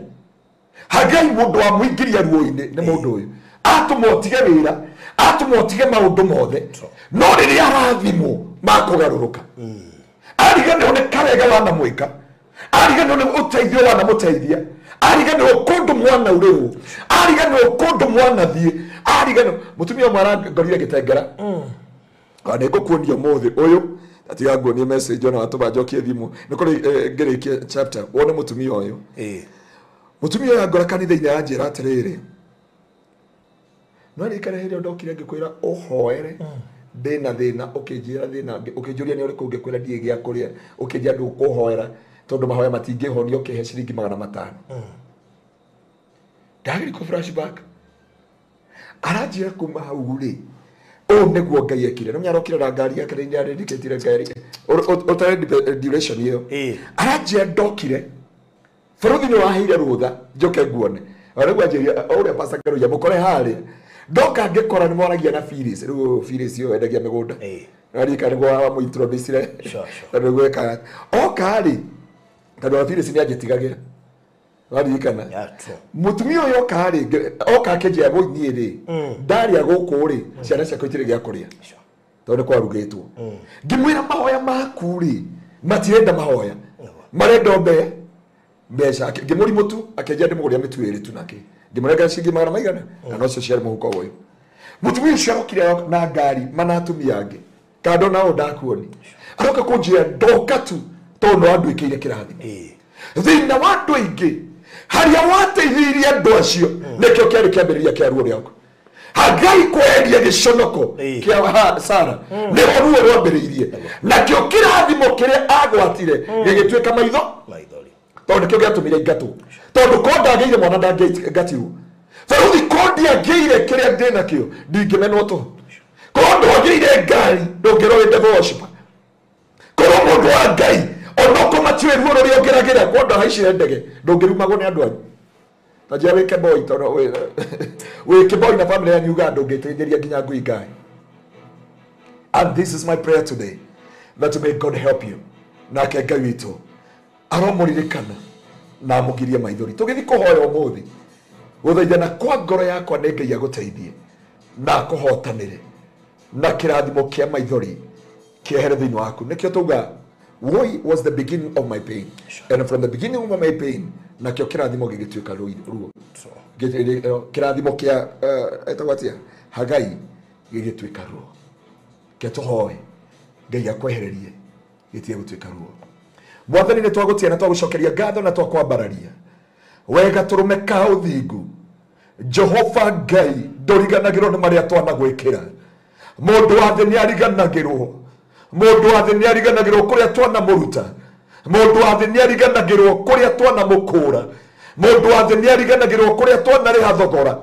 Hagai mũndũ wamũingĩria ruo-inĩ nĩ mũndũ ũyũ. Atũma ũtige wĩra, Atũmwo ũtige maũndũ mothe no rĩrĩa arathimwo makũgarũrũka. Ariganĩrwo nĩ karega wanamwĩka, ariganĩrwo nĩ ũteithio wanamũteithia, ariganĩrwo kũndũ mwana urĩrwo, ariganĩrwo kũndũ mwanathiĩ, ariganĩrwo mũtumia ũmwe arangorire ngĩtengera. Nĩ ngũkuonia ũmũthĩ ũyũ atiga nguonie message ona watũma njokie thimũ nĩ kũrĩ ngĩrĩkie chapter wone mũtumia ũyũ. Mũtumia ũyũ angora kanitha-inĩ anjĩra atĩrĩrĩ, no ririkane hĩndĩ ĩyo ndokire ngĩkwĩra ũhoere ndĩna thĩna, ũkĩnjĩra thĩna, ũkĩnjũria nĩ ũrĩkũ, ngĩkwĩra ndirĩ gĩa kũrĩa, ũkĩnjĩra ndũkũhoera tondũ mahoya matingĩhonia, ũkĩhe ciringi 500. Ndagĩrĩ kũ flashback aranjĩra kuma hau rĩ, ũũ nĩguo Ngai ekire. Nĩ arokire na ngari yake nĩ arendikĩtire ngari ũtarĩ duration ĩyo. Aranjĩra ndokire bũrũri nĩ waheire rũtha njoke nguone. Rĩu anjĩria ũrĩa Pastor Karuya mũkore harĩa ndoka ngĩkora nĩ mwaragia na Phyllis. Rĩu Phyllis ũyũ endagia mĩgũnda. Arika nĩguo wamũintroducire. Tondũ gwĩka oka rĩ, tondũ wa Phyllis nĩ anjĩtigagĩra. Waririkana? Mũtumia ũyũ oka rĩ, oka akĩnjĩra woi niĩ rĩ, ndarĩa gũkũ rĩ, ciana ciakwa itirĩ gĩa kũrĩa tondũ nĩ kwarugĩtwo. Ngĩmwĩra mahoya maku rĩ, matirenda mahoya, marenda mbe mbeca. Ngĩmũri mũtu, akĩnjĩra ndĩmũgũrĩra mĩtu ĩrĩ tu nake. Ngĩmũnengera ciringi 500 maigana, na nocio ciarĩ mũhuko ũyũ. Mũtumia ũcio arokire na ngari mana atumia angĩ, kando nao ndakuoni. Aroka kũnjĩra ndoka tu tondũ no anduĩkĩire kĩrathimo. Thĩna wa andũ aingĩ harĩa wateithĩrĩirie andũ acio nĩkĩo kĩarĩ kĩambĩrĩria kĩa ruo rĩaku. Hagai kweheria gĩconoko kĩa Sara nĩho ruo rwambĩrĩirie, nakĩo kĩrathimo kĩrĩa agwatire gĩgĩtuĩka maitho tondũ nĩkĩo gĩatũmire ingatwo, tondũ ko ndagĩire mwana ndangĩingatirwo. Baruthi ko ndiangĩire kĩrĩa ndĩ nakĩo ndingĩmenwo tũhũ. Ko ndwagĩire ngari ndũngĩrwo wĩ devil worshiper. Korwo mũndũ wa Ngai onoko matiũĩ ruo rũrĩa ũngeragĩra, ko ndahaicire ndege ndũngĩrumagwo nĩ andũ anyu. Ta njĩra wĩ kĩboi, tondũ wĩ kĩboi na family yanyu ugaga ndũngĩteithĩria nginya ngui ngai. And this is my prayer today, that may God help you. Nake Ngai witũ aromũririkana na amũgirie maithori. Tũgĩthiĩ kũhoya ũmũthĩ, gũthaithana kwa ngoro yakwa nĩ Ngai agũteithie na akũhotanĩre na kĩrathimo kĩa maithori kĩehere thĩinĩ waku. Nĩkĩo tauga woi was the beginning of my pain, and from the beginning of my pain nakĩo kĩrathimo gĩgĩtuĩka ruo. Kĩrathimo kĩa etagwo atĩa, Hagai, gĩgĩtuĩka ruo. Ke tũhoe Ngai akwehererie gĩtige gũtuĩka ruo. Mwathani nĩ twagũtia na twagũcokeria ngatho na twakwambararia wega tũrũme ka ũthingu. Jehova Ngai ndũriganagĩrwo nĩ marĩa twanagwĩkĩra. Mũndũ wa thĩ nĩ ariganagĩrwo, mũndũ wa thĩ nĩ ariganagĩrwo kũrĩa twanamũruta, mũndũ wa thĩ nĩ ariganagĩrwo kũrĩa twanamũkũra, mũndũ wa thĩ nĩ ariganagĩrwo kũrĩa twanarĩha thogora,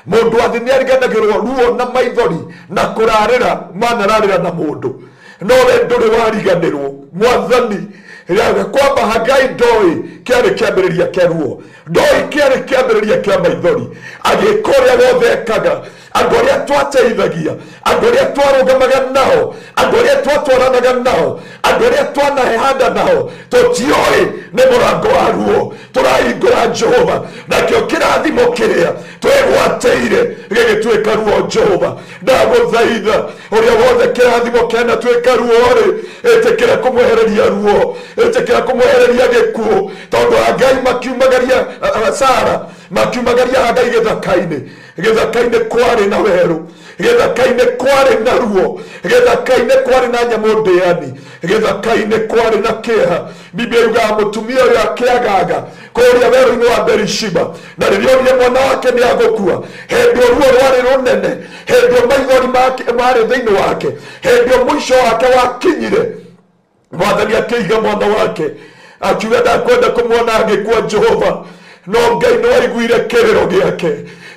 mũndũ wa thĩ nĩ ariganagĩrwo ruo na maithori na kũrarĩra manararĩra na mũndũ, no we ndũrĩ wariganĩrwo. Mwathani kwamba Hagai ndoĩ kĩarĩ kĩambĩrĩria kĩa ruo, ndoĩ kĩarĩ kĩambĩrĩria kĩa maithori. Agĩka ũrĩa wothe ekaga, andũ arĩa twateithagia, andũ arĩa twarũgamaga nao, andũ arĩa twatwaranaga nao, andũ arĩa twanahehanda nao, tũtioĩ nĩ mũrango wa ruo tũrahingũra Jehova, nakĩo kĩrathimo kĩrĩa twĩgwatĩire gĩgĩtuĩka ruo. Jehova ndagũthaitha ũrĩa wothe kĩrathimo kĩanatuĩka ruo rĩ, ĩtĩkĩra kũmwehereria ruo, ĩtĩkĩra kũmwehereria gĩkuũ, tondũ Hagai makiumagaria Sara makiumagaria Hagai gĩthaka-inĩ. Gĩthaka-inĩ kwarĩ na werũ, gĩthaka-inĩ kwarĩ na ruo, gĩthaka-inĩ kwarĩ na nyamũ ndĩani, gĩthaka-inĩ kwarĩ na kĩeha. Biblia yugaga mũtumia ũyũ akĩagaga kũrĩa werũ-inĩ wa Berishiba, na rĩrĩa onire mwana wake nĩ agũkua, hĩndĩ ĩyo ruo rwarĩ rũnene, hĩndĩ ĩyo maithori marĩ thĩinĩ wake, hĩndĩ ĩyo mũico wake wakinyire, Mwathani akĩiga mwana wake akiuga ndakwenda kũmuona agĩkua Jehova, no Ngai nĩ waiguire kĩrĩro gĩake.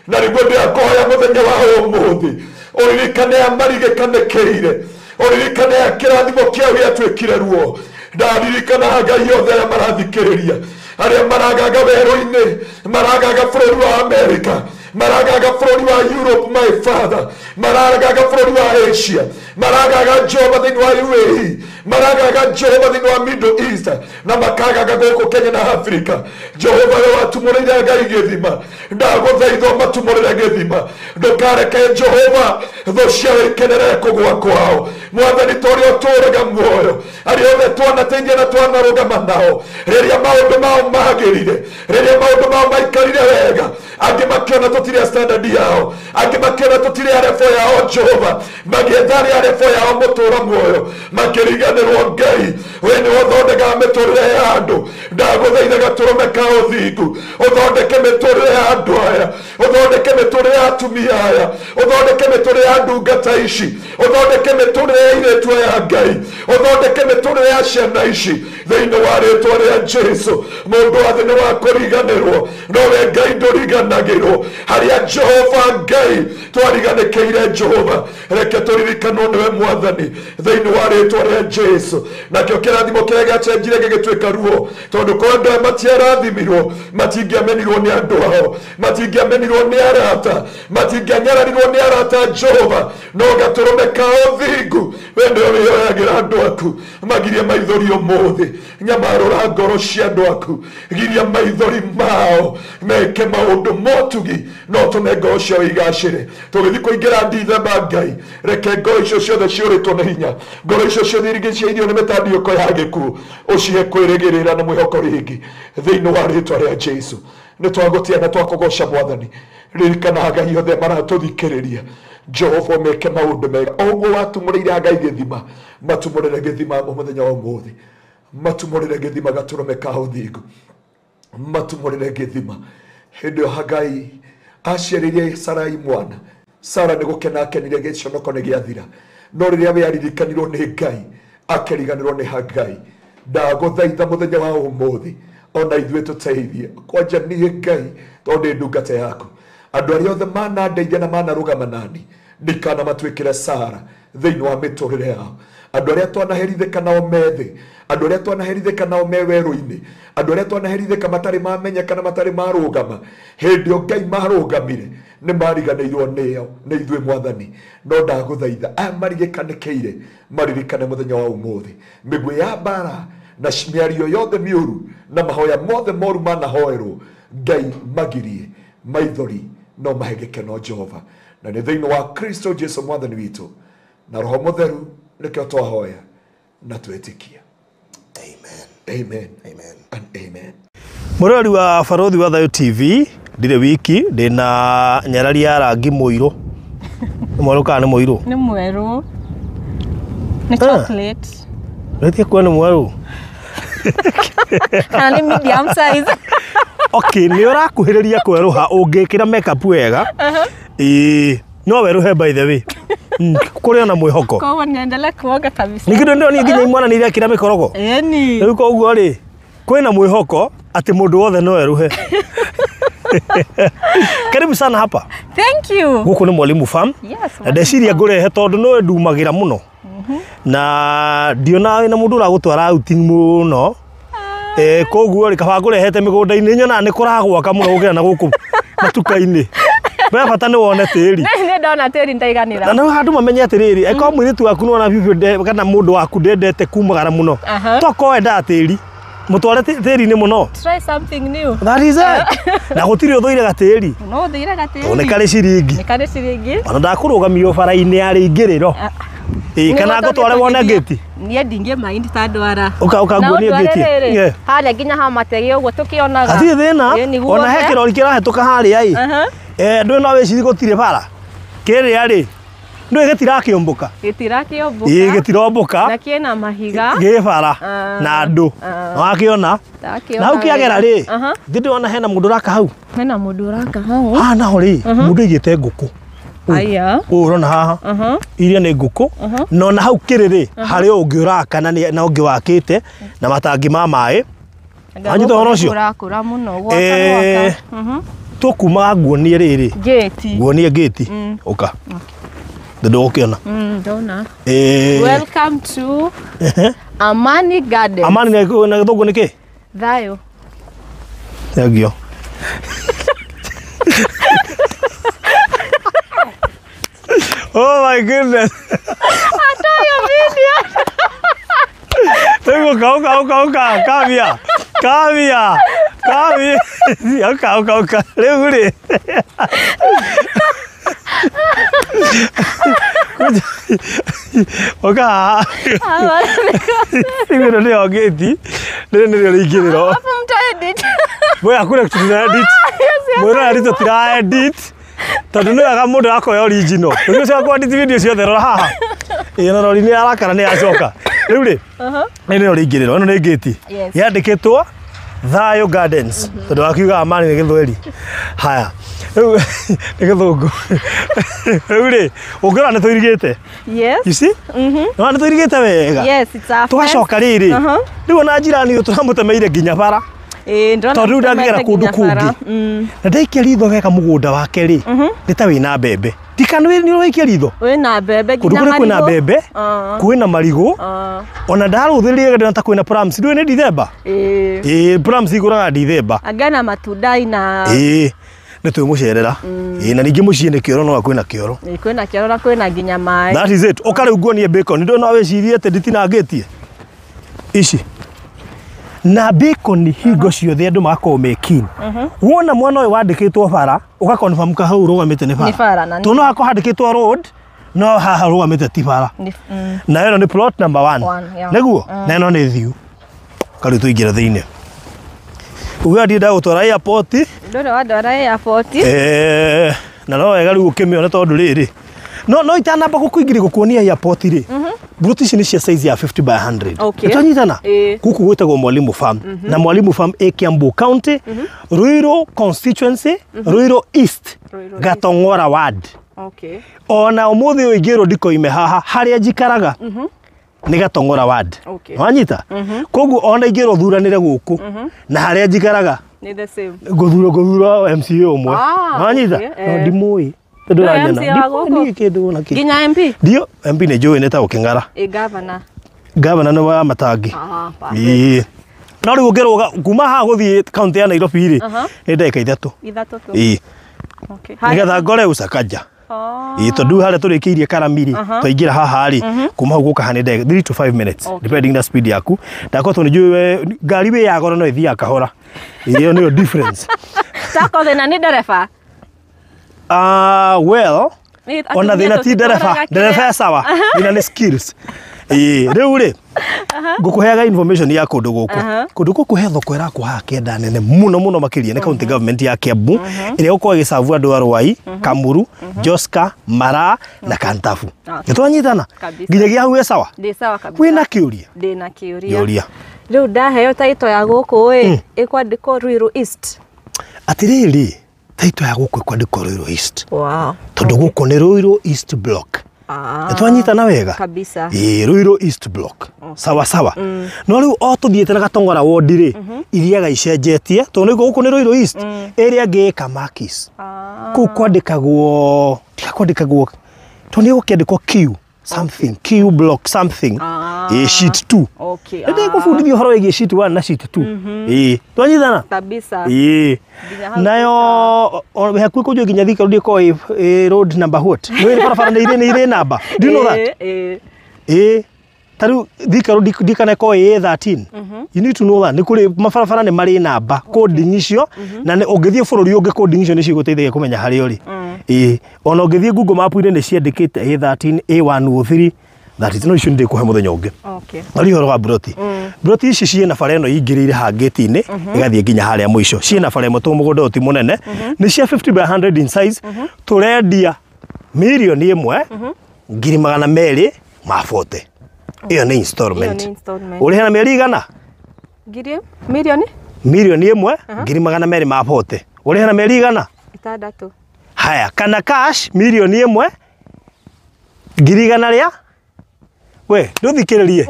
Na nĩguo ndĩrakũhoya mũthenya wa ũmũthĩ ũririkane amarigĩkanĩkĩire, ũririkane kĩrathimo kĩao gĩatuĩkire ruo. Ndaririkana Ngai othe arĩa marathikĩrĩria, arĩa maragaga werũ-inĩ, maragaga bũrũri wa Amerika, Maragaga bũrũri wa Europe, my father. Maragaga bũrũri wa Asia. Maragaga Jehova thĩinĩ wa UAE. Maragaga Jehova thĩinĩ wa Middle East. Na makagaga gũkũ Kenya na Africa. Jehova we watumũrĩire Ngai gĩthima. Ndagũthaitha matumũrĩre gĩthima. Ndũkareke Jehova thũ ciao ikenere kũgũa kwao. Mwathani ta ũrĩa ũtũũraga muoyo, arĩa othe twanateithia na twanarũgama nao, rĩrĩa maũndũ mao magĩrire, rĩrĩa maũndũ mao maikarire wega, angĩ makĩona tũtirĩ a standard yao, angĩ makĩona tũtirĩ a level yao Jehova, magĩetha arĩa a level yao mũtũũra muoyo, makĩriganĩrwo Ngai, we nĩwe ũthondekaga mĩtũrĩre ya andũ. Ndagũthaitha gatũrũme ka ũthingu, ũthondeke mĩtũrĩre ya andũ aya, ũthondeke mĩtũrĩre ya atumia aya, ũthondeke mĩtũrĩre ya ndungata ici, ũthondeke mĩtũrĩre ya airĩtu aya Ngai, ũthondeke mĩtũrĩre ya ciana ici thĩinĩ wa rĩtwa rĩa Jesu. Mũndũ wa thĩ nĩ wa kũriganĩrwo, no we Ngai ndũriganagĩrwo. Harĩa Jehova Ngai twariganĩkĩire Jehova, reke tũririkanwo nĩwe Mwathani thĩinĩ wa rĩtwa rĩa Jesu. Nakĩo kĩrathimo kĩrĩa gĩacenjire gĩgĩtuĩka ruo, tondũ kwa andũ aya matiarathimirwo, matingĩamenirwo nĩ andũ ao, matingĩamenirwo nĩ arata, matingĩanyararirwo nĩ arata Jehova, no gatũrũme ka ũthingu we nĩwe wĩyoyagĩra andũ aku. Magirie maithori ũmũthĩ, nyamarũra ngoro cia andũ aku, giria maithori mao meke maũndũ motugi, no tũme ngoro ciao igacĩre. Tũgĩthiĩ kũingĩra Ndithemba Ngai, reke ngoro icio ciothe ciũrĩtwo nĩ hinya, ngoro icio ciothe irigicĩirio nĩ mĩtandiũko ya gĩkuũ, ũcihe kwĩrĩgĩrĩra na mwĩhoko rĩngĩ thĩinĩ wa rĩtwa rĩa Jesu. Nĩ twagũtĩa na twakũgoca Mwathani. Ririkana Ngai othe maratũthikĩrĩria, Jehova meke maũndũ mega. O ũguo watumũrĩire Ngai gĩthima, matumũrĩre gĩthima mũthenya wa ũmũthĩ, matumũrĩre gĩthima gatũrũme ka ũthingu, matumũrĩre gĩthima. Hĩndĩ ĩyo Hagai aciarĩire Sarai mwana, Sara nĩ gũkena akenire, gĩconoko nĩ gĩathira. No rĩrĩa we aririkanirwo nĩ Ngai, akĩriganĩrwo nĩ Hagai. Ndagũthaitha mũthenya wa ũmũthĩ ona ithuĩ tũteithie, kwanja niĩ Ngai tondũ ndĩ ndungata yaku. Andũ arĩa othe manandeithia na manarũgama nani, ndikanamatuĩkĩre Sara thĩinĩ wa mĩtũrĩre yao. Andũ arĩa twanaherithĩka nao me thĩ, andũ arĩa twanaherithĩka nao me werũ-inĩ, andũ arĩa twanaherithĩka matarĩ mamenya kana matarĩ marũgama, hĩndĩ ĩyo Ngai marũgamire nĩ mariganĩirwo nĩo nĩ ithuĩ Mwathani. No ndagũthaitha aya maririkanĩkĩire maririkane mũthenya wa ũmũthĩ. Mĩguĩ ya mbara na mĩario yothe mĩũru na mahoya mothe moru manahoerwo, Ngai magirie maithori no mahe gĩkeno Jehova. Na nĩ thĩinĩ wa Kristo Jesu Mwathani witũ na Roho Mũtheru nĩkĩo twahoya na twĩtĩkia. Amen. Amen. Amen. And amen. Mũrori wa Barothi wa Thayo TV, ndirĩ wiki, ndĩna nyarari ya rangi mũirũ. Nĩ mwerũ kana nĩ mũirũ? Nĩ mwerũ. Nĩ chocolate. Wĩtie kuo nĩ mwerũ. Kana nĩ medium size. Okay, nĩ ũrakuhĩrĩria kwerũha ũngĩkĩra makeup wega. Ĩĩ, no werũhe by the way. Kũrĩ ona mwĩhoko. Koguo niendelee kuoga kabisa. Ningĩ ndĩronire nginya imwana nĩ irekĩra mĩkorogo. Ĩni. Rĩu koguo rĩ, kwĩna mwĩhoko atĩ mũndũ wothe no eruhe. Karibu sana hapa. Thank you. Gũkũ nĩ Mwalimu Farm. Yes. Na ndeciria ngũrehe tondũ nĩwe ndumagĩra mũno. Na ndiona wĩna mũndũ ũragũtwara outing mũno. Koguo rĩ, kaba ngũrehete mĩgũnda-inĩ nyonaga nĩ kũragwaka mũno gũkĩra na gũkũ matuka-inĩ. We bata nĩ wone tĩri. Nĩ ndona tĩri ndaiganĩra. Na nĩ handũ mamenye atĩrĩrĩ, angĩkorwo mũirĩtu waku nĩwona biũ kana mũndũ waku ndendete kumagara mũno, tokorwo endaga tĩri, mũtware tĩri-inĩ mũno. Try something new. That is it. Na gũtirĩ ũthũire gatĩri. No ũthũire gatĩri. Tondũ nĩ karĩ ciringi. Nĩ karĩ ciringi. Ona ndakũrũgamio bara-inĩ ya rĩingĩrĩro. Ĩĩ, kana ngũtware wone ngĩti. Niĩ ndingĩ mind ta ndwara. Ũka ũka nguonie ngĩti. Yeah. Harĩa nginya ha matege ũguo tũkĩonaga. Hatirĩ thĩna. Ona he kĩrori kĩrahĩtũka harĩa ĩ. Ndũĩ no wĩcirie gũtirĩ bara. Kĩrĩa rĩ, ndũĩ gĩtirakĩũmbũka. Gĩtirakĩũmbũka. Ĩĩ, gĩtirombũka. Na kĩna mahiga. Gĩ bara na andũ. Nĩwakĩona? Na hau kĩagera rĩ, ndĩ ndĩrona hena mũndũ ũraka hau. Hena mũndũ ũraka hau. Haha naho rĩ, mũndũ aigĩte ngũkũ. Aya. Ũũ ũrona haha. Iria nĩ ngũkũ. Na ona hau kĩrĩ rĩ, harĩ ũngĩ ũraka na ũngĩ wakĩte na matangi ma maĩ. Wanyita ũhoro ũcio? Ũrakũra mũno gwaka gwaka. Tũkumaga nguonie rĩrĩ. Ngĩti. Nguonie ngĩti. Ũka. Ndũgũkĩona. Ndona. Welcome to Amani Garden. Amani na gĩthũngũ nĩ kĩ? Thayũ. Thengio. Oh my goodness. Atoyo video. Rĩu ũka ũka ũka ũka kamia. Kamia. Kamia. Ũka ũka ũka. Rĩu rĩ. Ũka. Rĩu ĩno nĩyo ngĩti. Rĩrĩ nĩrĩo rĩingĩrĩro. Hapo mta edit. We hakuna kitu tuna edit. Mwĩrora ritũ tira edit. Tondũ nĩ wega mũndũ akoya original. Rĩu ũcio kwa edit video ciothe rora haha. Ĩĩ na rori nĩ arakara nĩ acoka. Rĩu rĩ. Nĩ nĩyo rĩingĩrĩro. Ĩno nĩ ngĩti. Yes. Yandĩkĩtwo Thayo Gardens. Tondũ wakiuga amani nĩ gĩthweri. Haya. Rĩu nĩ gĩthũngũ. Rĩu rĩ, ũngĩrora nĩ tũirigĩte. Yes. You see? Nĩ tũirigĩte wega. Yes, it's a Tũgacoka rĩrĩ. Rĩu ona njirani ũyũ tũramũtemeire nginya bara. Eh, ndona. Tondũ rĩu ndangĩgera kũndũ kũngĩ. Na ndaikia ritho wega mũgũnda wake rĩ, nĩ ta wĩna mbembe. Ndikana nĩ ũraikia ritho. Wĩna mbembe Kũndũ nginya kũrĩa kwĩna marigũ. mbembe, kwĩna marigũ, ona ndarũthĩrĩria ndĩrona ta kwĩna plums. Ndũĩ nĩ Dithemba? Ĩĩ. Ĩĩ, plums igũraga Dithemba. Anga na matunda ina. Ĩĩ, nĩ twĩmũcerera. Ĩĩ, na ningĩ mũciĩ nĩ kĩoro no kwĩna kĩoro. Ĩĩ, kwĩna kĩoro na kwĩna nginya maĩ. That is it. Ũka rĩu nguonie bacon. Ndũĩ no wĩcirie atĩ nditinangĩtie. Ici. Na bacon hingo ciothe andũ magakorwo me keen. Wona mwana ũyũ wandĩkĩtwo bara, ũga confirm ka hau ũrũgamĩte nĩ bara. Nĩ bara, na nĩ- Tondũ no hakorwo handĩkĩtwo road, no haha ũrũgamĩte ti bara. Na ĩno nĩ plot number 1. One, yeah. Nĩguo? Na ĩno nĩ thiu. Karĩu tũingĩre thĩinĩ. Uge ndiĩ ndagũtwara airport. Ndũrĩ wandwara airport. Na no wega rĩu ũkĩmĩone tondũ rĩrĩ. No itanamba gũkũingĩria gũkuonia airport rĩ. Mburoti ici nĩ cia size ya 50 by 100. Okay. Nĩtwanyitana? Ĩĩ. Gũkũ gwĩtagwo Mwalimu Farm. Na Mwalimu Farm ĩ Kiambu County, Ruiru constituency, Ruiru East, Ruiru East. Gatong'ora ward. Okay. Ona ũmũthĩ ũyũ ingĩrwo ndikoime haha harĩa njikaraga nĩ Gatong'ora ward. Okay. Wanyita? Koguo ona ingĩrwo thuranĩre gũkũ na harĩa njikaraga Nĩ the same. ngũthura MCA ũmwe. Ah, Wanyita? okay, No eh. ndimũĩ. Tondũ Ndũĩ ũranyona. MCA wa Ndimũĩ gũkũ? niĩ kĩndũ ona kĩ. Nginya MP? Ndio MP nĩ njũĩ nĩ ta ũkĩng'ara. Ĩ governor. Gavana nĩ wa Matangi. Ah, perfect. Ĩĩ. No rĩu ũngĩrũga kuma haha gũthiĩ kaunti ya Nairobi rĩ, nĩ ndagĩka ithatũ. Ithatũ tu. Ĩĩ. Okay. Nĩgetha ngore Usakaja. Oh. Ĩĩ tondũ rĩu harĩa tũrĩkĩirie Karami rĩ, twaingĩra haha rĩ, kuma hau gũka haha nĩ ndagĩka 3 to 5 minutes depending na speed yaku. Ndakorwo tondũ nĩ njũĩ we ngari wĩ ya goro no ĩthiaga kahora. Ĩĩ ĩyo nĩyo difference. Tako thĩna nĩ ndereba. Ah, well, Nĩ ona atumia thĩna ti ndereba, tũtitwaraga ndereba kĩrĩa. e sawa, thĩna nĩ skills. Ĩĩ, rĩu rĩ, ngũkũheaga information ya kũndũ gũkũ. Kũndũ gũkũ he thoko ĩrakwo haha kĩanda nene mũno mũno makĩria nĩ county government ya Kiambu ĩrĩa ĩgũkorwo ĩgĩcabu andũ a Ruai, Kamuru, Joska, Maraa na Kantabu. Okay. Nĩtwanyitana? Kabisa. Nginyagia hau ĩ sawa? Ndĩ sawa kabisa. Wĩna kĩũria? Ndĩ na kĩũria. Kĩũria. Rĩu ndaheo taito ya gũkũ ĩ, ĩkwandĩkwo Ruiru East. Atĩrĩrĩ, taito ya gũkũ ĩkwandĩkwo Ruiru East. Wow. Tondũ gũkũ nĩ Ruiru East Block. Ah. Nĩtwanyitana wega? Kabisa. Ĩĩ, Ruiru East Block. Sawa sawa. No rĩu o tũthiĩte na Gatong'ora ward rĩ, ithiaga icenjetie tondũ nĩguo gũkũ nĩ Ruiru East, ĩrĩa ĩngĩ ĩ Kamakis. Kũu kwandĩkagwo, tiga kwandĩkagwo, tondũ nĩ gũkĩandĩkwo Q something, Q block something. Ĩĩ, sheet 2. Okay. Nĩ ndĩgũbundithia ũhoro wĩgiĩ sheet 1 na sheet 2. Ĩĩ, twanyitana? Kabisa. Ĩĩ. Nginya hau Nayo hakuhĩ kũnjũ nginya Thika Road ĩkoragwo ĩ road number what? Nĩ barabara nĩ irĩ namba. Do you know that? Ĩĩ, ĩĩ. Ĩĩ. Ta rĩu Thika Road ndikana ĩkoragwo ĩ A13. You need to know that. Nĩ kũrĩ mabarabara nĩ marĩ namba coding icio na ũngĩthiĩ bũrũri ũngĩ coding icio nĩ cigũteithagia kũmenya harĩa ũrĩ. Ĩĩ. Ona ũngĩthiĩ Google Map-inĩ nĩ ciandĩkĩte A13, A103, that is no icio nĩ ndĩkũhe mũthenya ũngĩ. Okay. Na rĩu ũhoro wa mburoti. Mburoti ici ciĩna bara ĩno ingĩrĩire haha ngĩti-inĩ ĩgathiĩ nginya harĩa mũico. Ciĩna bara ĩmwe tondũ mũgũnda ũyũ ti mũnene. Nĩ cia 50 by 100 in size. Tũrendia mirioni ĩmwe ngiri magana merĩ ma 40. Ĩyo nĩ installment. Ĩyo nĩ installment. Ũrĩhe na mĩeri igana? Ngiri mirioni Mirioni ĩmwe ngiri magana merĩ ma 40. Ũrĩhe na mĩeri igana? itandatũ. Haya, kana cash mirioni ĩmwe ngiri igana rĩa we ndũthikĩrĩrie.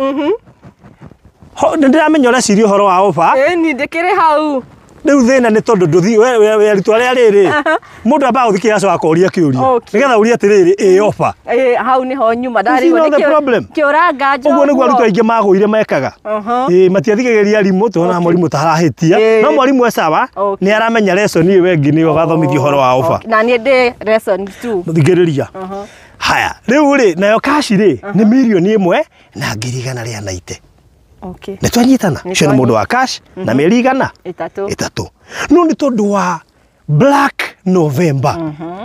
Nĩ ndĩramenya ũreciria ũhoro wa ofa. Ĩĩ ni ndĩkĩrĩ hau. Rĩu thĩna nĩ tondũ ndũthi we arutwo arĩa rĩrĩ mũndũ ambaga gũthikĩrĩria acoka akoria kĩũria Okay. nĩgetha ũrie atĩrĩrĩ ĩ ofa. Ĩĩ, hau nĩho nyuma You see ndarigwo now the problem? kĩũranga njoguo. Ũguo nĩguo arutwo aingĩ magũire mekaga. Ĩĩ, matiathikagĩrĩria arimũ tuonaga mwarimũ tarahĩtia Ĩĩ. no mwarimũ e sawa Okay. nĩ aramenya lesson ĩyo ĩngĩ nĩyo agathomithia ũhoro wa ofa. Okay. Na niĩ ndĩ lesson 2. Thikĩrĩria. Haya, rĩu rĩ nayo cash rĩ nĩ 1,190,000. Okay. Nĩ twanyitana Nĩ ũcio nĩ mũndũ wa cash na mĩeri igana Ĩtatũ. ĩtatũ. No nĩ tondũ wa Black November,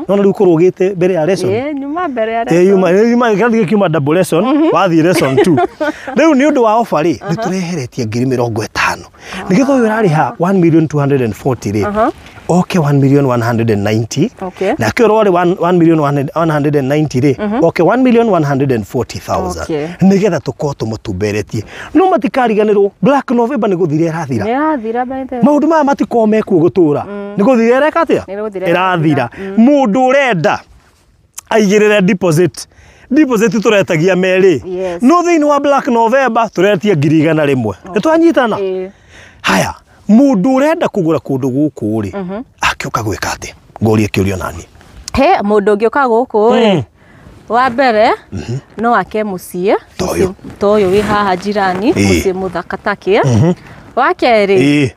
nona rĩu kũrũgĩte mbere ya lesson. Ĩĩ, nyuma mbere ya Ĩ, lesson. yuma kĩrathi gĩkiuma double lesson, wathiĩ lesson 2. Rĩu nĩ ũndũ wa offer rĩ, nĩ tũreheretie 50,000 nĩgetha ũyũ ũrarĩha 1,240,000 rĩ oke 1,190,000. Okay. Nake ũrĩa warĩ 1,190,000 rĩ oke 1,140,000. Okay. Nĩgetha tũkorwo tũmũtumberetie, no matikariganĩrwo Black November nĩ gũthira ĩrathira. Nĩ ĩrathira by the way. Maũndũ maya matikorwo mekuo gũtũra, nĩ gũthira ĩreka atĩa? Nĩ gũthira. Ĩrathira. Mũndũ ũrenda aigĩrĩre deposit, deposit tũretagia merĩ. Yes. No thĩinĩ wa Black November tũretia 100,000. Nĩ twanyitana? Ĩĩ. Haya, mũndũ ũrenda kũgũra kũndũ gũkũ rĩ, akĩũka gwĩka atĩa? Ngũrie kĩũrio nani. He mũndũ ũngĩũka gũkũ rĩ, wa mbere no ake mũciĩ. Ta ũyũ. Ta ũyũ wĩ haha jirani. Ĩĩ. Mũciĩ mũthaka takĩ. Wa kerĩ,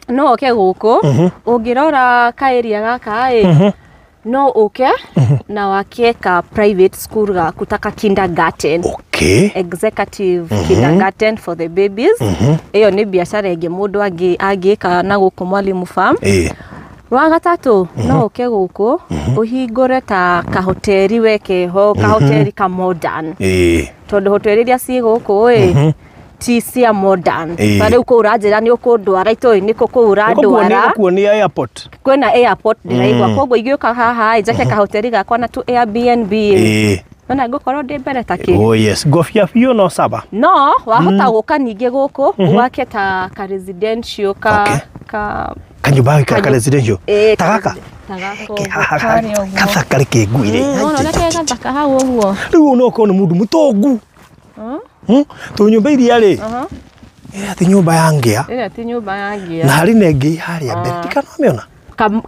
no oke gũkũ. Ũngĩrora kaĩria gaka ĩ, no ũke na wake ka private school gaku, ta ka kindergarten. Executive kindergarten for the babies. Ĩyo nĩ biacara ĩngĩ mũndũ angĩka na gũkũ Mwalimu Farm. Wa gatatũ, no ũke gũkũ ũhingũre ta kahoteri, weke ho kahoteri ka modern, tondũ hoteri iria ciĩ gũkũ ĩ ti cia modern. Ta rĩu kũu ũranjĩra nĩ ũkũndwara itũĩ nĩkũ kũu ũrandwara? Kuonia airport. Kwĩna airport ndĩraigua, koguo ingĩũka haha ĩ, njake kahoteri gakwa na tu Airbnb ĩ, nona ngũkorwo ndĩ mbere ta kĩ. Oh yes, ngobia biũ no saba. No wahota gũka ningĩ gũkũ wake ta ka residential ka ka Kanyũmba gaka ka residential. Ta gaka. Ta gaka ũguo, karĩa ũguo. Gathaka rĩkĩ nguire. Wona ũrĩa ke gathaka hau ũguo. Rĩu no ũkorwo nĩ mũndũ mũtongu. Tondũ nyũmba iria rĩ, ĩrĩa ti nyũmba ya ngĩa. Ĩrĩa ti nyũmba ya ngĩa. Na harĩ na ĩngĩ harĩa mbere ndikanamĩona.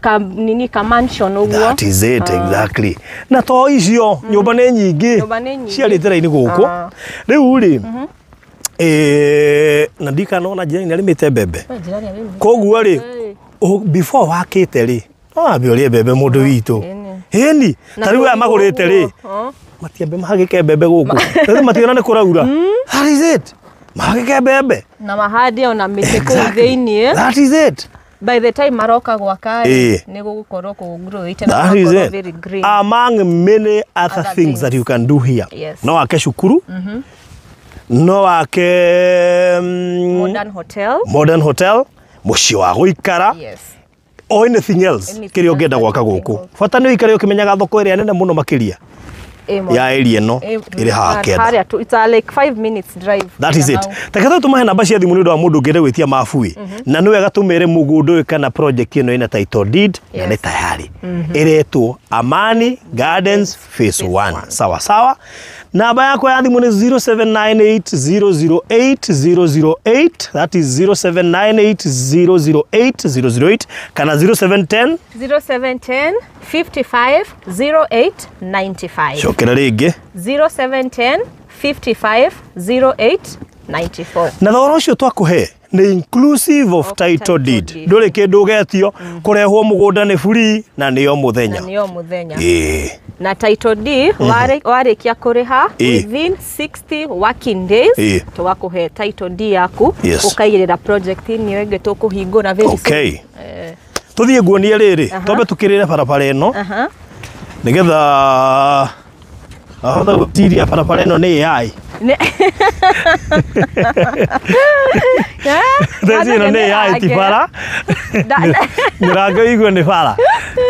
Ka nini, ka mansion ũguo. That is it, exactly. Na to icio nyũmba nĩ nyingĩ. Nyũmba nĩ nyingĩ. Ciarĩte raini gũkũ. Rĩu rĩ, na ndikanona njĩra-inĩ arĩmĩte mbembe. Koguo rĩ, before wakĩte rĩ, no wambe ũrĩe mbembe mũndũ witũ. Ĩni, ta rĩu aya magũrĩte rĩ, matiambe mahagĩke mbembe gũkũ. Rĩu mationa nĩ kũraura. That is it. Mahagĩke mbembe. Na mahande ona mĩtĩ kũu thĩiniĩ. That is it. By the time maroka gwaka Ĩĩ. rĩ, nĩ gũgũkorwo kũgrowĩte na That is gũgakorwo it. very green. Among many other Other things that things. you can do here. Yes. No wake cukuru. No wake Modern hotel. Modern hotel, mũciĩ wa gũikara. Yes. Or anything else Anything kĩrĩa ũngĩenda else gwaka that you gũkũ. think of. Bata nĩ ũikare ũkĩmenyaga thoko ĩrĩa nene mũno makĩria Ĩĩ, ya area ĩno Ĩĩ, ĩrĩ haha kenda. harĩa tu, it's a like 5 minutes drive. That is it. Hau. Take tũ tũmahe namba cia thimũ nĩ ũndũ wa mũndũ ũngĩenda gwĩtia mabu ĩ. Na nĩ wega tũmere mũgũnda ũyũ kana project ĩno ĩna title deed na Yes. nĩ tayari. Ĩretwo Amani Gardens Phase 1. Sawa sawa. Namba yakwa ya thimũ nĩ 0798008008, that is 0798008008 kana 0710 0710 55 08 95. Cokera rĩngĩ. 0710 55 08 94. Na thogora ũcio twakũhe nĩ inclusive of title title deed. deed. Ndũrĩ kĩndũ ũgetio, kũrehwo mũgũnda nĩ free na nĩo mũthenya. Na nĩyo mũthenya. Ĩĩ. Na title deed warĩkia kũrĩha, within 60 working days Ĩĩ. tũgakũhe title deed yaku. Yes. Ũkaigĩrĩra project ĩno ĩngĩ tũkũhingũra very soon. Okay. Tũthiĩ nguonie rĩrĩ, twambe tũkĩrĩre barabara ĩno nĩgetha ahota gwĩtiria barabara ĩno nĩ AI. Theci ĩno nĩ AI ti bara. Mĩrango igue nĩ bara.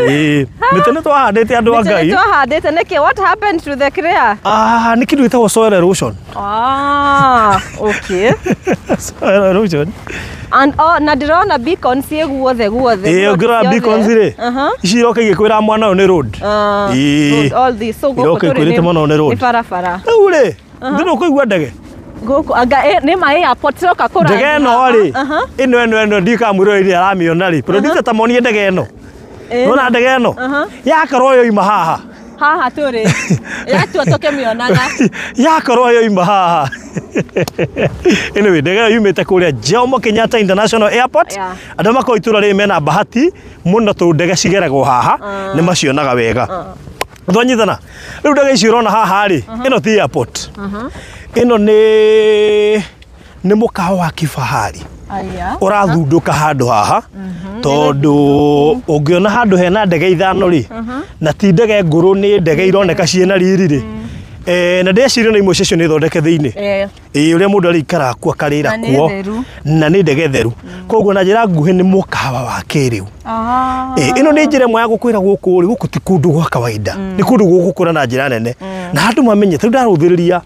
Ĩĩ. Mĩtĩ nĩ twahandĩte, andũ a Ngai. Twahandĩte nĩkĩ? What happened to the clear? Ah, nĩ kĩndũ gĩtagwo soil erosion. Ah, okay. Soil erosion. And oh, na ndĩrona beacons ciĩ guothe guothe. Ĩĩ, ũngĩrora Ciothe. beacons rĩ, ici iroka igĩkwĩra mwana ũyũ nĩ road. Ah, Ĩĩ. road, all this. So gũkũ Iroka tũrĩ ikwĩrĩte mwana ũyũ nĩ road. nĩ barabara. Rĩu rĩ, ndĩrĩ ũkũigua ndege. Gũkũ anga nĩ ma airport ciroka kũrathi Ndege ĩno haha. rĩ, ĩno ĩno ĩno ndikamwĩra ĩrĩa aramĩona rĩ, producer ta monie ndege ĩno. Nona ndege ĩno yakorwo yoima haha. Haha tũrĩ yatua tũkĩmĩonaga. Yakorwo yoima haha. Anyway, ndege ĩyo yumĩte kũrĩa Jomo Kenyatta International Airport. Andũ makorwo itũra rĩrĩ mena bahati mũno tondũ ndege cigeragwo haha, nĩ macionaga wega. Twanyitana. Rĩu ndege icio ũrona haha rĩ, ĩno ti airport. Ĩno nĩ mũkawa wa kifahari. Aya. Ũrathundũka handũ haha tondũ ũngĩona handũ hena ndege ithano rĩ, na ti ndege ngũrũ, nĩ ndege ironeka ciĩna riri rĩ. Na ndĩreciria na imwe ciacio nĩ thondeke thĩinĩ. Ĩĩ, ũrĩa mũndũ arĩikaraga kuo akarĩra Na nĩ kuo. theru. Na nĩ ndege theru. Koguo na njĩra nguhĩ nĩ mũkawa wa kĩrĩu. Ĩĩ, ĩno nĩ njĩra ĩmwe ya gũkwĩra gũkũ rĩ, gũkũ ti kũndũ gwa kawaida. Nĩ kũndũ gũgũkũra na njĩra nene. Na andũ mamenye, ta rĩu ndarũthĩrĩria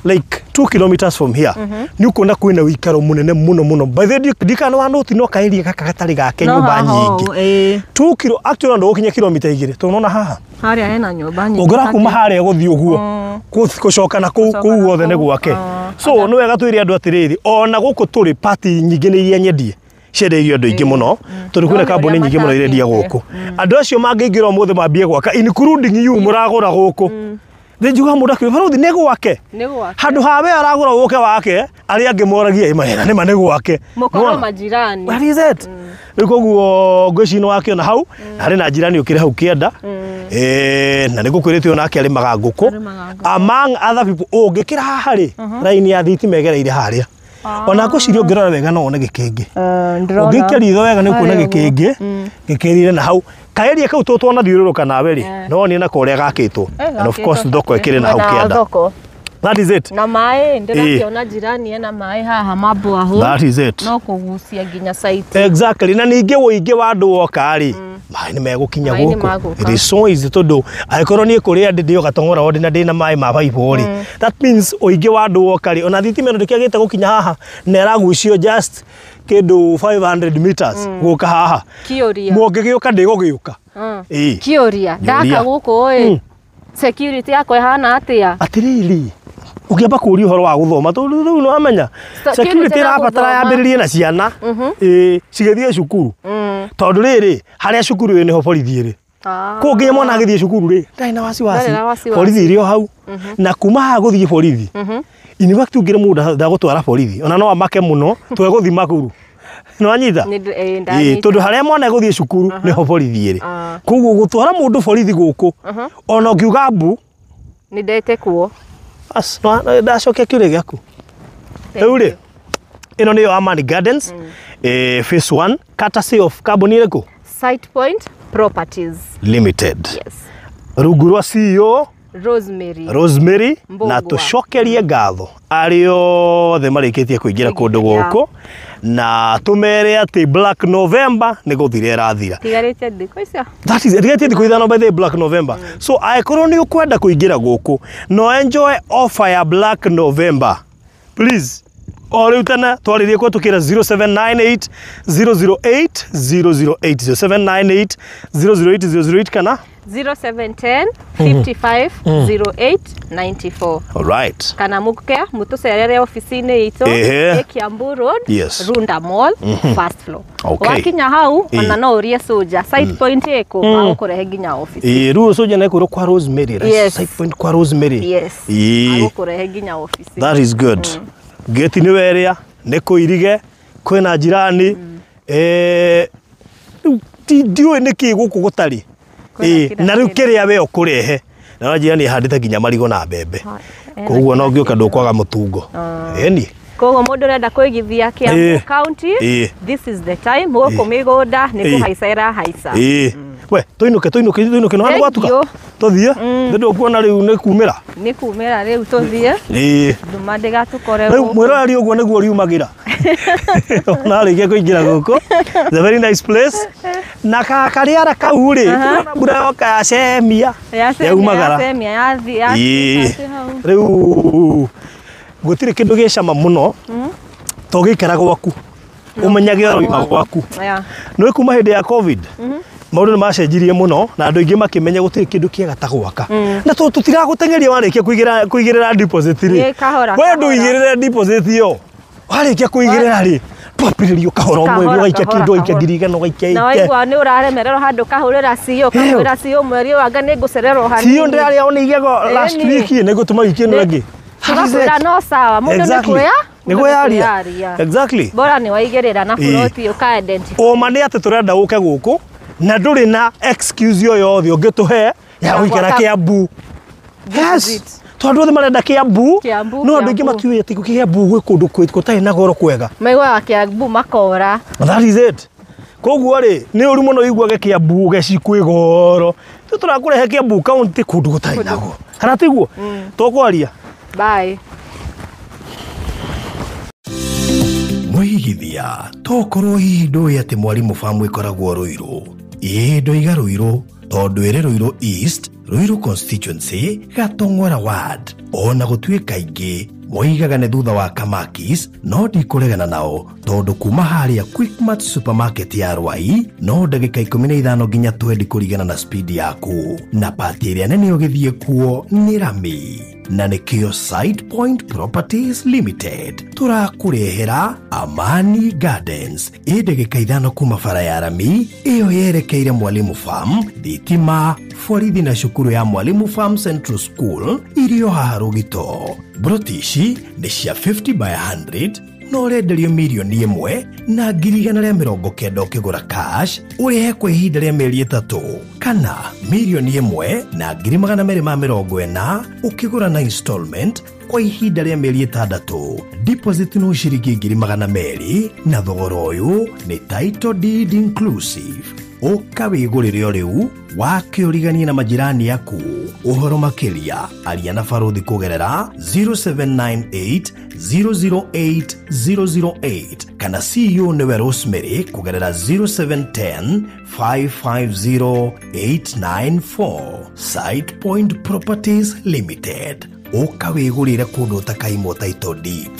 like 2 kilometers from here, nĩ ũkuona kwĩna ũikaro mũnene mũno mũno. By the way, ndikana wa nũti no kaĩria gaka gatarĩ gake No nyũmba haha nyingĩ. ũũ, ĩĩ. 2 kilo, actually ndũgũkinya kilomita 2 tondũ nona haha. Harĩa hena nyũmba nyingĩ. Ũngĩra kuma harĩa gũthiĩ ũguo, gũcoka na kũu Gũcoka kũu na guothe nĩ kũu. gwake. So nĩ wega twĩre andũ atĩrĩrĩ, ona gũkũ tũrĩ party nyingĩ nĩ iria nyendie ciendeirio andũ aingĩ mũno, tondũ kwĩna No nĩ kambuni ũrĩa nyingĩ mũno irendia matakĩte. gũkũ. Andũ acio mangĩingĩra ũmũthĩ mambie gwaka, including you mũragũra gũkũ, nĩ njugaga mũndũ akiuga barothi nĩ gwake. Nĩ gwake. Handũ ha we aragũra gũke wake, arĩa angĩ moragia ĩ mahera nĩ ma nĩ gwake. Mũkorwo Nĩwona? majirani. That is it. Rĩu koguo ngwĩciria nĩ wakĩona hau, na harĩ na njirani ũkĩrĩ hau kĩanda. Na nĩ ngũkwĩrĩte onake arĩmaga ngũkũ. Arĩmaga ngũkũ. Among other people, ũngĩkĩra haha rĩ, raini ya thitima ĩgereire harĩa. Ona ngwĩciria ũngĩrora wega no wone gĩkĩngĩ. Ũngĩikia ritho wega nĩ ũkuona Harĩa ũguo. gĩkĩngĩ gĩkĩrire na hau. Kaeria kau tũtwanathiũrũrũka nawe rĩ, no wonie nako ũrĩa gakĩtwo. And of course thoko ĩkĩrĩ na hau kĩanda. Thoko. That is it. Na maĩ, ndĩrakĩona jirani ena maĩ haha mabwaho. That is it. No kũgucia nginya site. Exactly. Na ningĩ ũingĩ wa andũ woka rĩ, maĩ nĩ megũkinya Maĩ nĩ gũkũ. magũka. It is so easy tondũ angĩkorwo niĩ kũrĩa ndĩ ndĩo Gatong'ora ward na ndĩna maĩ ma baibũ rĩ, that means ũingĩ wa andũ woka rĩ, ona thitima ĩno ndĩkĩagĩte gũkinya haha na ĩragucio just kĩndũ 500 meters gũka haha. Kĩũria. Mũngĩgĩũka ndĩgũgĩũka. Ĩĩ. Kĩũria. Ndaka gũkũ ĩ. Security yakwa ĩhana atĩa? Atĩrĩrĩ, ũngĩamba kũũria ũhoro wa gũthoma tondũ rĩu nĩ wamenya security kĩndũ ĩrabatara gũthoma. yambĩrĩrie na ciana, ĩĩ, cigĩthiĩ cukuru, tondũ rĩrĩ harĩa cukuru ĩrĩ nĩho borithi ĩrĩ. Kũu nginya mwana agĩthiĩ cukuru rĩ, ndarĩ na wasiwasi. Ndarĩ na wasiwasi. Borithi ĩrĩ o hau, na kuma haha gũthiĩ borithi, in fact ũngĩre mũndũ ndagũtwara borithi ona no amake mũno twegũthiĩ Makuru. Nĩ wanyita? Ĩĩ, Ĩĩ, ndanyita. tondũ harĩa mwana egũthiĩ cukuru nĩho borithi ĩrĩ. Koguo gũtwara mũndũ borithi gũkũ, ona ũngiuga mbu. Nĩ ndete kuo. Bas, ndacokia kĩũria gĩaku. Rĩu rĩ, ĩno nĩyo Amani Gardens, phase 1, courtesy of kambuni ĩrĩkũ? Site Point Properties. Limited. Yes. Rungu rwa CEO Rosemary. Rosemary, Mbũgua. na tũcokerie ngatho arĩa othe marĩkĩtie kũingĩra kũndũ gũkũ, na tũmere atĩ Black November nĩ gũthira ĩrathira. Tigarĩte thikũ icio. That is, tigarĩtie thikũ 5 by the Black November. So angĩkorwo nĩ ũkwenda kũingĩra gũkũ no enjoy offer ya Black November, please o rĩu tene twarĩrie kũhetũkĩra 0798 008 008, 0798 008 008 kana 0710 55 08 94. Alright. Kana muke mutucerere ofici-inĩ itũ Ehe. ĩ Kiambu Road, Yes. Runda Mall, first floor. Okay. Wakinya hau Ĩĩ. ona no ũrie Soja Site Point ĩkũ, magũkũrehe nginya ofici. Ĩĩ, rĩu Soja nĩ kwa Rosemary, right? Yes. Site Point kwa Rosemary. Yes. Ĩĩ. Magũkũrehe nginya ofici. That is good. Gate nĩ werĩa, nĩ kũirige, kwĩna njirani. Rĩu ndiũĩ nĩkĩ gũkũ gũtarĩ. Kwĩna Ĩĩ, kila na rĩu kĩndũ. kĩrĩa we ũkũrehe. Na njirani ĩhandĩte nginya marigũ na mbembe. Ena Koguo no kila ngĩũka ndũkwaga mũtungo. Ĩni. Koguo mũndũ ũrenda kũigithia Kiambu Ĩĩ. County, Ĩĩ. this is the time. Gũkũ mĩgũnda nĩ Ĩĩ. kũhaica ĩrahaica. Ĩĩ. We, tũinũke tũinũke tũinũke no handũ gwatuka. Thank you. Tũthiĩ. Nĩ ndũkuona rĩu nĩ kumĩra. Nĩ kumĩra rĩu tũthiĩ. Ĩĩ. Nduma ndĩgatũkore Rĩu gũkũ. mwĩroreri ũguo nĩguo riumagĩra. Ona arĩkia kũingĩra gũkũ. It's a very nice place. Na karĩara kau rĩ, mbura yoka yacemia. Yacemia, Yaumagara. yacemia, yathi- Ĩĩ. yathi hau. Rĩu gũtirĩ kĩndũ gĩ cama mũno to gĩikara gwaku ũmenyage ũroima gwaku. Yeah. Nĩ kuma hĩndĩ ya COVID maũndũ nĩ macenjirie mũno na andũ aingĩ makĩmenya gũtirĩ kĩndũ kĩega ta gwaka, na tondũ tũtiragũteng'eria warĩkia kũigĩrĩra deposit rĩ, Ĩ, kahora, we kahora. ndũigĩrĩre deposit ĩyo, warĩkia kũigĩrĩra rĩ, twambĩrĩria kahora ũmwe Kahora, ũgaikia kahora, kĩndũ, ũgaikia kahora. 1,000 ũgaikia Na ike. waigua nĩ ũraremererwo handũ kahũrĩra CEO, kahũrĩra CEO mweri ũyũ anga nĩ ngũcererwo hanini. CEO ndĩrarĩa ona igego last Ĩni. week nĩ ngũtũma wiki ĩno ĩngĩ. Tũgakwĩra no sawa, mũndũ nĩ Exactly. kuoya Nĩ mũndũ kwĩyaria. kwĩyaria. Exactly. Bora nĩ waigĩrĩra na Ĩĩ. buroti ũka identify. Ũma nĩ atĩ tũrenda ũke gũkũ na ndũrĩ na excuse o yothe ũngĩtũhe Ya gũikara Gwaka- Kiambu. This is Yes. it. Tondũ othe marenda Kiambu. Kiambu, No andũ aingĩ Kiambu. matiũĩ atĩ Kiambu gwĩ kũndũ gũtarĩ na goro kwega. Maiguaga Kiambu makora. That is it. Koguo rĩ nĩ ũru mũno ũiguage Kiambu geci kwĩ goro. Tũ tũrakũrehe Kiambu kaunti kũndũ gũtarĩ na goro. Kana tiguo? Tũkwaria. Bye. Mwĩigithia tokorwo hihi ndũĩ atĩ Mwalimu Farm ĩkoragwo Ruiru. Ĩĩ ndoiga Ruiru tondũ ĩrĩ Ruiru East, Ruiru constituency, Gatong'ora ward. Ona gũtuĩka aingĩ moigaga nĩ thutha wa Kamakis, no ndikũregana nao tondũ kuma harĩa Quickmart supermarket ya Rwai no ndagĩka 15 nginya 20 kũringana na speed yaku, na pati ĩrĩa nene ũgĩthiĩ kuo nĩ rami, na nĩkĩo Site Point Properties Limited tũrakũrehera Amani Gardens ĩ ndagĩka 5 kuma bara ya rami ĩyo yerekeire Mwalimu Farm, thitima, borithi na cukuru ya Mwalimu Farm Central School irio haha Rũgito. Broti ici nĩ cia 50 by 100 no ũrenderio 1,190,000 ũkĩgũra cash ũrĩhe kwa ihinda rĩa mĩeri 3 kana 1,240,000 ũkĩgũra na installment kwa ihinda rĩa mĩeri 6. Deposit no ciringi 200,000 na thogora ũyũ nĩ title deed inclusive. Ũka wĩgũrĩre o rĩu wake ũriganie na majirani aku. Ũhoro makĩria aria na barothi kũgerera 0798 008 008 kana CEO nĩwe Rosemary kũgerera 0710 550 894. Site Point Properties Limited. Ũka wĩgũrĩre kũndũ ũtakaimwo title deed.